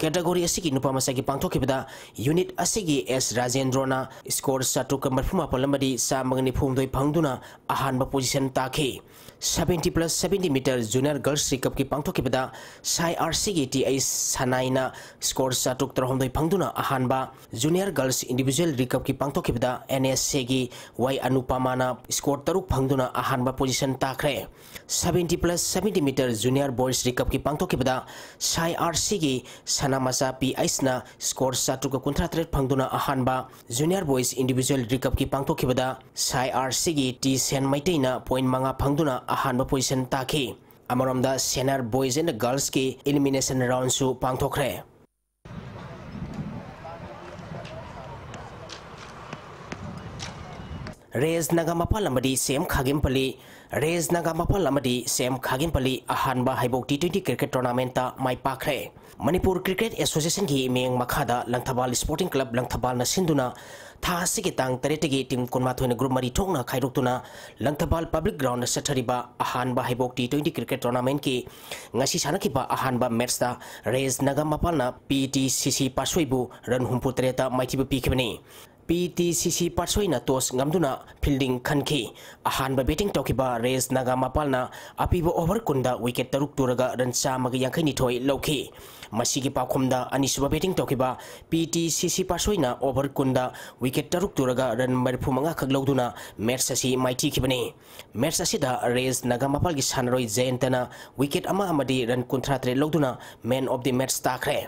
Category ꯑꯁꯤꯒꯤ ꯅꯨꯄꯥ ꯃꯆꯥꯒꯤ ꯄꯥꯡꯊꯣꯛꯈꯤꯕꯗ unit ꯑꯁꯤꯒꯤ S ꯔꯥꯖꯦꯟꯗ꯭ꯔꯣꯅ score ꯆꯥꯇ꯭ꯔꯨꯛꯀ ꯃꯔꯤꯐꯨ ꯃꯥꯄꯜ ꯑꯃꯗꯤ ꯆꯥꯝꯃꯒ ꯅꯤꯐꯨ ꯍꯨꯝꯗꯣꯏ ꯐꯪꯗꯨꯅ ꯑꯍꯥꯟꯕ position ꯇꯥꯈꯤ꯫ Seventy plus seventy meter Junior Girls Recupꯀꯤ ꯄꯥꯡꯊꯣꯛꯈꯤꯕꯗ ꯁꯥꯏ RCꯒꯤ T H ꯁꯅꯥꯏꯅ score ꯆꯥꯇ꯭ꯔꯨꯛ ꯇꯔꯥꯍꯨꯝꯗꯣꯏ ꯐꯪꯗꯨꯅ ꯑꯍꯥꯟꯕ, Junior Girls Individual Recupꯀꯤ ꯄꯥꯡꯊꯣꯛꯈꯤꯕꯗ NSAꯒꯤ Y ꯑꯅꯨꯄꯃꯥꯅ score ꯇꯔꯨꯛ ꯐꯪꯗꯨꯅ ꯑꯍꯥꯟꯕ position ꯇꯥꯈ꯭ꯔꯦ꯫ Seventy plus seventy meter Junior Boys Recupꯀꯤ ꯄꯥꯡꯊꯣꯛꯈꯤꯕꯗ ꯁꯥꯏ RCꯒꯤ ꯁꯅꯥꯃꯆꯥ P Hꯅ score ꯆꯥꯇ꯭ꯔꯨꯛꯀ ꯀꯨꯟꯊ꯭ꯔꯥ ꯇꯔꯦꯠ ꯐꯪꯗꯨꯅ ꯑꯍꯥꯟꯕ, Junior Boys Individual Recupꯀꯤ ꯄꯥꯡꯊꯣꯛꯈꯤꯕꯗ ꯁꯥꯏ RCꯒꯤ T ꯁꯦꯟ ꯃꯩꯇꯩꯅ point ꯃꯉꯥ ꯐꯪꯗꯨꯅ ꯑꯍꯥꯟꯕ position ꯇꯥꯈꯤ꯫ ꯑꯃꯔꯣꯝꯗ Senior Boys and Girlsꯀꯤ elimination roundꯁꯨ ꯄꯥꯡꯊꯣꯛꯈ꯭ꯔꯦ꯫ ꯔꯦꯖ ꯅꯥꯒꯥꯃꯄꯥꯜ ꯑꯃꯗꯤ ꯁꯦꯝ ꯈꯥꯒꯦꯝꯄꯜꯂꯤ, ꯔꯦꯖ ꯅꯥꯒꯥꯃꯄꯥꯜ ꯑꯃꯗꯤ ꯁꯦꯝ ꯈꯥꯒꯦꯝꯄꯜꯂꯤ ꯑꯍꯥꯟꯕ ꯍꯩꯕꯣꯛ T twenty cricket tournamentꯇ ꯃꯥꯏ ꯄꯥꯛꯈ꯭ꯔꯦ꯫ ꯃꯅꯤꯄꯨꯔ Cricket Associationꯒꯤ ꯃꯤꯠꯌꯦꯡ ꯃꯈꯥꯗ ꯂꯪꯊꯕꯥꯜ Sporting Club ꯂꯪꯊꯕꯥꯜꯅ ꯁꯤꯟꯗꯨꯅ ꯊꯥ ꯑꯁꯤꯒꯤ ꯇꯥꯡ ꯇꯔꯦꯠꯇꯒꯤ team ꯀꯨꯟꯃꯥꯊꯣꯏꯅ group ꯃꯔꯤ ꯊꯣꯛꯅ ꯈꯥꯏꯗꯣꯛꯇꯨꯅ ꯂꯪꯊꯕꯥꯜ Public Groundꯗ ꯆꯠꯊꯔꯤꯕ ꯑꯍꯥꯟꯕ ꯍꯩꯕꯣꯛ T twenty cricket tournamentꯀꯤ ꯉꯁꯤ ꯁꯥꯟꯅꯈꯤꯕ ꯑꯍꯥꯟꯕ matchꯇ ꯔꯦꯖ ꯅꯥꯒꯥꯃꯄꯥꯜꯅ PTCC ꯄꯥꯠꯁꯣꯏꯕꯨ run ꯍꯨꯝꯐꯨ ꯇꯔꯦꯠꯇ ꯃꯥꯏꯊꯤꯕ ꯄꯤꯈꯤꯕꯅꯤ꯫ PTCC ꯄꯥꯠꯁꯣꯏꯅ toss ꯉꯝꯗꯨꯅ fielding ꯈꯟꯈꯤ꯫ ꯑꯍꯥꯟꯕ batting ꯇꯧꯈꯤꯕ ꯔꯦꯖ ꯅꯥꯒꯥꯃꯄꯥꯜꯅ ꯑꯄꯤꯕ over ꯀꯨꯟꯗ wicket ꯇꯔꯨꯛ ꯇꯨꯔꯒ run ꯆꯥꯝꯃꯒ ꯌꯥꯡꯈꯩ ꯅꯤꯊꯣꯏ ꯂꯧꯈꯤ꯫ ꯃꯁꯤꯒꯤ ꯄꯥꯎꯈꯨꯝꯗ ꯑꯅꯤꯁꯨꯕ batting ꯇꯧꯈꯤꯕ PTCC ꯄꯥꯠꯁꯣꯏꯅ over ꯀꯨꯟꯗ wicket ꯇꯔꯨꯛ ꯇꯨꯔꯒ run ꯃꯔꯤꯐꯨ ꯃꯉꯥ ꯈꯛ ꯂꯧꯗꯨꯅ match ꯑꯁꯤ ꯃꯥꯏꯊꯤꯈꯤꯕꯅꯤ꯫ Match ꯑꯁꯤꯗ ꯔꯦꯖ ꯅꯥꯒꯥꯃꯄꯥꯜꯒꯤ ꯁꯥꯟꯅꯔꯣꯏ ꯖꯌꯟꯇꯅ wicket ꯑꯃ ꯑꯃꯗꯤ run ꯀꯨꯟꯊ꯭ꯔꯥ ꯇꯔꯦꯠ ꯂꯧꯗꯨꯅ man of the match ꯇꯥꯈ꯭ꯔꯦ꯫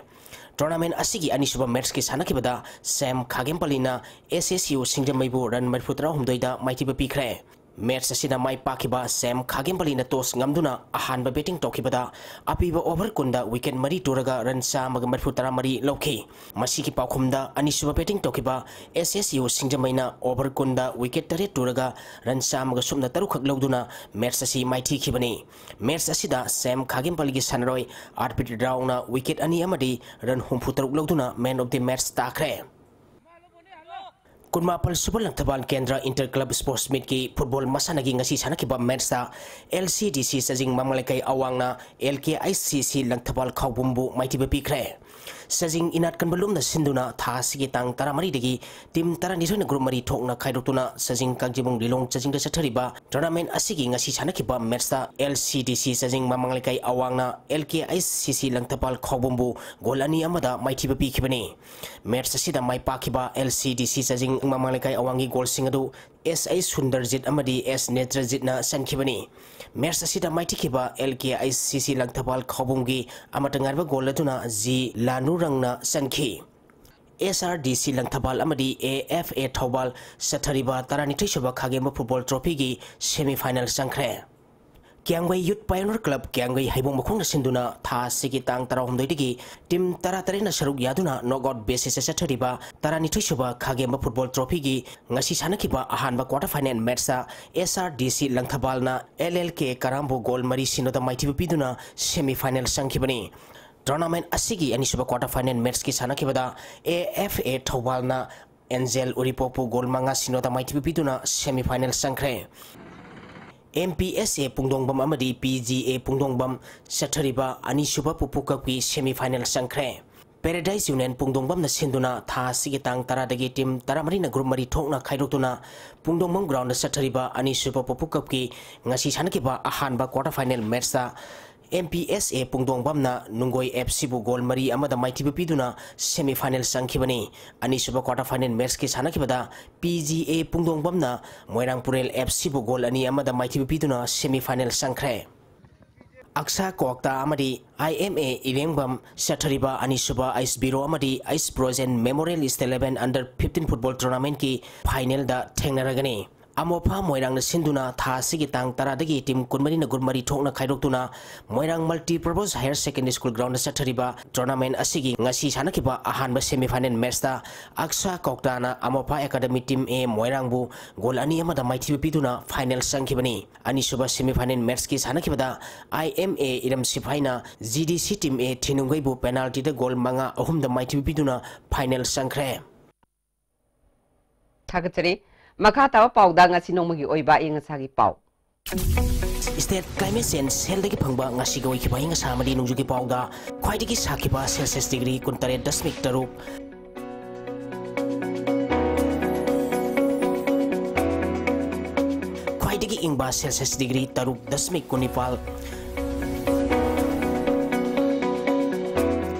Tournament ꯑꯁꯤꯒꯤ ꯑꯅꯤꯁꯨꯕ matchꯀꯤ ꯁꯥꯟꯅꯈꯤꯕꯗ ꯁꯦꯝ ꯈꯥꯒꯦꯝꯄꯜꯂꯤꯅ SSU ꯁꯤꯡꯖꯃꯩꯕꯨ run ꯃꯔꯤꯐꯨ ꯇꯔꯥꯍꯨꯝꯗꯣꯏꯗ ꯃꯥꯏꯊꯤꯕ ꯄꯤꯈ꯭ꯔꯦ꯫ Match ꯑꯁꯤꯗ ꯃꯥꯏ ꯄꯥꯛꯈꯤꯕ ꯁꯦꯝ ꯈꯥꯒꯦꯝꯄꯜꯂꯤꯅ toss ꯉꯝꯗꯨꯅ ꯑꯍꯥꯟꯕ batting ꯇꯧꯈꯤꯕꯗ ꯑꯄꯤꯕ over ꯀꯨꯟꯗ wicket ꯃꯔꯤ ꯇꯨꯔꯒ run ꯆꯥꯝꯃꯒ ꯃꯔꯤꯐꯨ ꯇꯔꯥ ꯃꯔꯤ ꯂꯧꯈꯤ꯫ ꯃꯁꯤꯒꯤ ꯄꯥꯎꯈꯨꯝꯗ ꯑꯅꯤꯁꯨꯕ batting ꯇꯧꯈꯤꯕ S S U ꯁꯤꯡꯖꯃꯩꯅ over ꯀꯨꯟꯗ wicket ꯇꯔꯦꯠ ꯇꯨꯔꯒ run ꯆꯥꯝꯃꯒ ꯁꯨꯞꯅ ꯇꯔꯨꯛ ꯈꯛ ꯂꯧꯗꯨꯅ match ꯑꯁꯤ ꯃꯥꯏꯊꯤꯈꯤꯕꯅꯤ꯫ Match ꯑꯁꯤꯗ ꯁꯦꯝ ꯈꯥꯒꯦꯝꯄꯜꯂꯤꯒꯤ ꯁꯥꯟꯅꯔꯣꯏ ꯑꯥꯔꯄꯤꯠ ꯔꯥꯎꯅ wicket ꯑꯅꯤ ꯑꯃꯗꯤ run ꯍꯨꯝꯐꯨ ꯇꯔꯨꯛ ꯂꯧꯗꯨꯅ man of the match ꯇꯥꯈ꯭ꯔꯦ꯫ ꯀꯨꯟꯃꯥꯄꯜ ꯁꯨꯕ ꯂꯪꯊꯕꯥꯜ ꯀꯦꯟꯗ꯭ꯔ inter club sports meetꯀꯤ football ꯃꯁꯥꯟꯅꯒꯤ ꯉꯁꯤ ꯁꯥꯟꯅꯈꯤꯕ matchꯇ L C D C ꯆꯥꯖꯤꯡ ꯃꯃꯥꯡ ꯂꯩꯀꯥꯏ ꯑꯋꯥꯡꯅ L K I C C Langthabal ꯈꯥꯎꯕꯨꯝꯕꯨ ꯃꯥꯏꯊꯤꯕ ꯄꯤꯈ꯭ꯔꯦ꯫ ꯆꯥꯖꯤꯡ ꯏꯅꯥꯠ ꯀꯟꯕ ꯂꯨꯝꯅ ꯁꯤꯟꯗꯨꯅ ꯊꯥ ꯑꯁꯤꯒꯤ ꯇꯥꯡ ꯇꯔꯥꯃꯔꯤꯗꯒꯤ team ꯇꯔꯥꯅꯤꯊꯣꯏꯅ group ꯃꯔꯤ ꯊꯣꯛꯅ ꯈꯥꯏꯗꯣꯛꯇꯨꯅ ꯆꯥꯖꯤꯡ ꯀꯥꯡꯖꯤꯕꯨꯡ ꯂꯤꯂꯣꯡ ꯆꯥꯖꯤꯡꯗ ꯆꯠꯊꯔꯤꯕ tournament ꯑꯁꯤꯒꯤ ꯉꯁꯤ ꯁꯥꯟꯅꯈꯤꯕ matchꯇ L C D C ꯆꯥꯖꯤꯡ ꯃꯃꯥꯡ ꯂꯩꯀꯥꯏ ꯑꯋꯥꯡꯅ L K I C C Langthabal ꯈꯥꯎꯕꯨꯝꯕꯨ goal ꯑꯅꯤ ꯑꯃꯗ ꯃꯥꯏꯊꯤꯕ ꯄꯤꯈꯤꯕꯅꯤ꯫ Match ꯑꯁꯤꯗ ꯃꯥꯏ ꯄꯥꯛꯈꯤꯕ L C D C ꯆꯥꯖꯤꯡ ꯃꯃꯥꯡ ꯂꯩꯀꯥꯏ ꯑꯋꯥꯡꯒꯤ goalꯁꯤꯡ ꯑꯗꯨ S I ꯁꯨꯟꯗꯔꯖꯤꯠ ꯑꯃꯗꯤ S ꯅꯦꯇ꯭ꯔꯖꯤꯠꯅ ꯆꯟꯈꯤꯕꯅꯤ꯫ Match ꯑꯁꯤꯗ ꯃꯥꯏꯊꯤꯈꯤꯕ L K I C C Langthabal ꯈꯥꯎꯕꯨꯝꯒꯤ ꯑꯃꯠꯇ ꯉꯥꯏꯔꯕ goal ꯑꯗꯨꯅ G ꯂꯥꯟꯔꯨꯔꯪꯅ ꯆꯟꯈꯤ꯫ S R D C Langthabal ꯑꯃꯗꯤ A F A ꯊꯧꯕꯥꯜ ꯆꯠꯊꯔꯤꯕ ꯇꯔꯥꯅꯤꯊꯣꯏ ꯁꯨꯕ ꯈꯥꯒꯦꯝꯕ football trophyꯒꯤ semi final ꯆꯪꯈ꯭ꯔꯦ꯫ ꯀ꯭ꯌꯥꯝꯒꯩ Youth Pioneer Club ꯀ꯭ꯌꯥꯝꯒꯩ ꯍꯩꯕꯣꯡ ꯃꯈꯣꯡꯅ ꯁꯤꯟꯗꯨꯅ ꯊꯥ ꯑꯁꯤꯒꯤ ꯇꯥꯡ ꯇꯔꯥꯍꯨꯝꯗꯣꯏꯗꯒꯤ team ꯇꯔꯥꯇꯔꯦꯠꯅ ꯁꯔꯨꯛ ꯌꯥꯗꯨꯅ knockout basisꯇ ꯆꯠꯊꯔꯤꯕ ꯇꯔꯥꯅꯤꯊꯣꯏ ꯁꯨꯕ ꯈꯥꯒꯦꯝꯕ football trophyꯒꯤ ꯉꯁꯤ ꯁꯥꯟꯅꯈꯤꯕ ꯑꯍꯥꯟꯕ quarter final matchꯇ S R D C ꯂꯪꯊꯕꯥꯜꯅ L L K ꯀꯔꯥꯝꯕꯨ goal ꯃꯔꯤ ꯁꯤꯅꯣꯗ ꯃꯥꯏꯊꯤꯕ ꯄꯤꯗꯨꯅ semi final ꯆꯪꯈꯤꯕꯅꯤ꯫ Tournament ꯑꯁꯤꯒꯤ ꯑꯅꯤꯁꯨꯕ quarter final matchꯀꯤ ꯁꯥꯟꯅꯈꯤꯕꯗ A F A ꯊꯧꯕꯥꯜꯅ ꯑꯦꯟꯖꯦꯜ ꯎꯔꯤꯄꯣꯛꯄꯨ goal ꯃꯉꯥ ꯁꯤꯅꯣꯗ ꯃꯥꯏꯊꯤꯕ ꯄꯤꯗꯨꯅ semi final ꯆꯪꯈ꯭ꯔꯦ꯫ M P S A ꯄꯨꯡꯗꯣꯡꯕꯝ ꯑꯃꯗꯤ P G A ꯄꯨꯡꯗꯣꯡꯕꯝ ꯆꯠꯊꯔꯤꯕ ꯑꯅꯤꯁꯨꯕ ꯄꯨꯄꯨ cupꯀꯤ semi final ꯆꯪꯈ꯭ꯔꯦ꯫ Paradise Union ꯄꯨꯡꯗꯣꯡꯕꯝꯅ ꯁꯤꯟꯗꯨꯅ ꯊꯥ ꯑꯁꯤꯒꯤ ꯇꯥꯡ ꯇꯔꯥꯗꯒꯤ team ꯇꯔꯥꯃꯔꯤꯅ group ꯃꯔꯤ ꯊꯣꯛꯅ ꯈꯥꯏꯗꯣꯛꯇꯨꯅ ꯄꯨꯡꯗꯣꯡꯕꯝ groundꯗ ꯆꯠꯊꯔꯤꯕ ꯑꯅꯤꯁꯨꯕ ꯄꯨꯄꯨ cupꯀꯤ ꯉꯁꯤ ꯁꯥꯟꯅꯈꯤꯕ ꯑꯍꯥꯟꯕ quarter final matchꯇ M P S A ꯄꯨꯡꯗꯣꯡꯕꯝꯅ ꯅꯨꯡꯒꯣꯏ F Cꯕꯨ goal ꯃꯔꯤ ꯑꯃꯗ ꯃꯥꯏꯊꯤꯕ ꯄꯤꯗꯨꯅ semi final ꯆꯪꯈꯤꯕꯅꯤ꯫ ꯑꯅꯤꯁꯨꯕ quarter final matchꯀꯤ ꯁꯥꯟꯅꯈꯤꯕꯗ P G A ꯄꯨꯡꯗꯣꯡꯕꯝꯅ Moirang ꯄꯨꯔꯦꯜ F Cꯕꯨ goal ꯑꯅꯤ ꯑꯃꯗ ꯃꯥꯏꯊꯤꯕ ꯄꯤꯗꯨꯅ semi final ꯆꯪꯈ꯭ꯔꯦ꯫ ꯑꯛꯁꯥ ꯀ꯭ꯋꯥꯛꯇꯥ ꯑꯃꯗꯤ I M A ꯏꯔꯦꯡꯕꯝ ꯆꯠꯊꯔꯤꯕ ꯑꯅꯤꯁꯨꯕ ꯑꯩꯁ ꯕꯤꯔꯣ ꯑꯃꯗꯤ ꯑꯩꯁ Brojen Memorial East Eleven under fifteen football tournamentꯀꯤ finalꯗ ꯊꯦꯡꯅꯔꯒꯅꯤ꯫ ꯑꯃꯣꯐꯥ ꯃꯣꯏꯔꯥꯡꯅ ꯁꯤꯟꯗꯨꯅ ꯊꯥ ꯑꯁꯤꯒꯤ ꯇꯥꯡ ꯇꯔꯥꯗꯒꯤ team ꯀꯨꯟꯃꯔꯤꯅ ꯒꯨꯟ ꯃꯔꯤ ꯊꯣꯛꯅ ꯈꯥꯏꯗꯣꯛꯇꯨꯅ ꯃꯣꯏꯔꯥꯡ Multi Purpose Higher Secondary School groundꯗ ꯆꯠꯊꯔꯤꯕ tournament ꯑꯁꯤꯒꯤ ꯉꯁꯤ ꯁꯥꯟꯅꯈꯤꯕ ꯑꯍꯥꯟꯕ semifinal matchꯇ ꯑꯛꯁꯥ ꯀꯧꯇꯥꯅ ꯑꯃꯣꯐꯥ Academy team A ꯃꯣꯏꯔꯥꯡꯕꯨ goal ꯑꯅꯤ ꯑꯃꯗ ꯃꯥꯏꯊꯤꯕ ꯄꯤꯗꯨꯅ final ꯆꯪꯈꯤꯕꯅꯤ꯫ ꯑꯅꯤꯁꯨꯕ semifinal matchꯀꯤ ꯁꯥꯟꯅꯈꯤꯕꯗ I M A ꯏꯔꯝ ꯁꯤꯐꯥꯏꯅ G D C team A ꯊꯤꯅꯨꯡꯒꯩꯕꯨ penaltyꯗ goal ꯃꯉꯥ ꯑꯍꯨꯝꯗ ꯃꯥꯏꯊꯤꯕ ꯄꯤꯗꯨꯅ final ꯆꯪꯈ꯭ꯔꯦ꯫ ꯊꯥꯒꯠꯆꯔꯤ꯫ ꯃꯈꯥ ꯇꯥꯕ ꯄꯥꯎꯗ ꯉꯁꯤ ꯅꯣꯡꯃꯒꯤ ꯑꯣꯏꯕ ꯑꯏꯪ ꯑꯁꯥꯒꯤ ꯄꯥꯎ꯫ State Climate Change Cellꯗꯒꯤ ꯐꯪꯕ ꯉꯁꯤꯒꯤ ꯑꯣꯏꯈꯤꯕ ꯑꯏꯪ ꯑꯁꯥ ꯑꯃꯗꯤ ꯅꯣꯡꯖꯨꯒꯤ ꯄꯥꯎꯗ ꯈ꯭ꯋꯥꯏꯗꯒꯤ ꯁꯥꯈꯤꯕ Celsius degree ꯀꯨꯟꯇꯔꯦꯠ ꯗꯁꯃꯤꯛ ꯇꯔꯨꯛ, ꯈ꯭ꯋꯥꯏꯗꯒꯤ ꯏꯪꯕ Celsius degree ꯇꯔꯨꯛ ꯗꯁꯃꯤꯛ ꯀꯨꯟꯅꯤꯄꯥꯜ,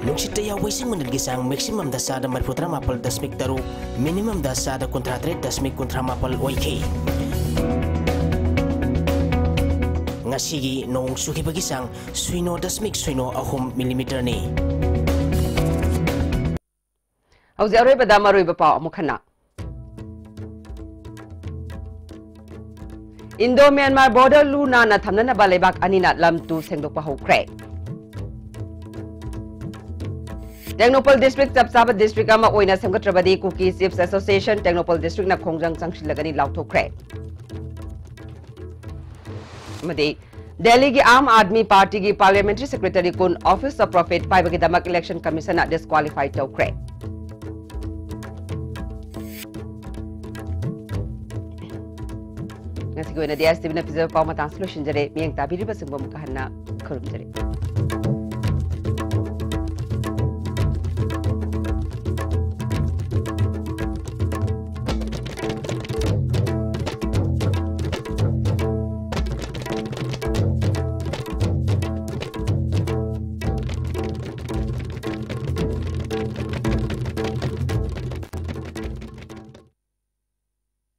ꯅꯨꯡꯁꯤꯠꯇ ꯌꯥꯎꯕ ꯏꯁꯤꯡ ꯃꯅꯤꯜꯒꯤ ꯆꯥꯡ maximumꯗ ꯆꯥꯗ ꯃꯔꯤꯐꯨꯇꯔꯥ ꯃꯥꯄꯜ ꯗꯁꯃꯤꯛ ꯇꯔꯨꯛ, minimumꯗ ꯆꯥꯗ ꯀꯨꯟꯊ꯭ꯔꯥ ꯇꯔꯦꯠ ꯗꯁꯃꯤꯛ ꯀꯨꯟꯊ꯭ꯔꯥ ꯃꯥꯄꯜ ꯑꯣꯏꯈꯤ꯫ ꯉꯁꯤꯒꯤ ꯅꯣꯡ ꯆꯨꯈꯤꯕꯒꯤ ꯆꯥꯡ ꯁꯤꯅꯣ ꯗꯁꯃꯤꯛ ꯁꯤꯅꯣ ꯑꯍꯨꯝ millimeterꯅꯤ꯫ ꯍꯧꯖꯤꯛ ꯑꯔꯣꯏꯕꯗ ꯃꯔꯨꯑꯣꯏꯕ ꯄꯥꯎ ꯑꯃꯨꯛ ꯍꯟꯅ꯫ Indo Myanmar border ꯂꯨ ꯅꯥꯟꯅ ꯊꯝꯅꯅꯕ ꯂꯩꯕꯥꯛ ꯑꯅꯤꯅ ꯂꯝ ꯇꯨ ꯁꯦꯡꯗꯣꯛꯄ ꯍꯧꯈ꯭ꯔꯦ꯫ ꯇꯦꯡꯅꯧꯄꯜ district ꯆꯞ ꯆꯥꯕ district ꯑꯃ ꯑꯣꯏꯅ ꯁꯦꯝꯒꯠꯇ꯭ꯔꯕꯗꯤ Kuki Chiefs Association ꯇꯦꯡꯅꯧꯄꯜ districtꯅ ꯈꯣꯡꯖꯪ ꯆꯪꯁꯤꯜꯂꯒꯅꯤ ꯂꯥꯎꯊꯣꯛꯈ꯭ꯔꯦ꯫ ꯑꯃꯗꯤ ꯗꯦꯜꯂꯤꯒꯤ ꯑꯥꯝ ꯑꯥꯗꯃꯤ ꯄꯥꯔꯇꯤꯒꯤ parliamentary secretary ꯀꯨꯟ office of profit ꯄꯥꯏꯕꯒꯤꯗꯃꯛ election commissionꯅ disqualify ꯇꯧꯈ꯭ꯔꯦ꯫ ꯉꯁꯤꯒꯤ ꯑꯣꯏꯅꯗꯤ S T Vꯅ ꯄꯤꯖꯕ ꯄꯥꯎ ꯃꯇꯥꯡꯁꯤ ꯂꯣꯏꯁꯤꯟꯖꯔꯦ꯫ ꯃꯤꯠꯌꯦꯡ ꯇꯥꯕꯤꯔꯤꯕꯁꯤꯡꯕꯨ ꯑꯃꯨꯛꯀ ꯍꯟꯅ ꯈꯨꯔꯨꯝꯖꯔꯤ꯫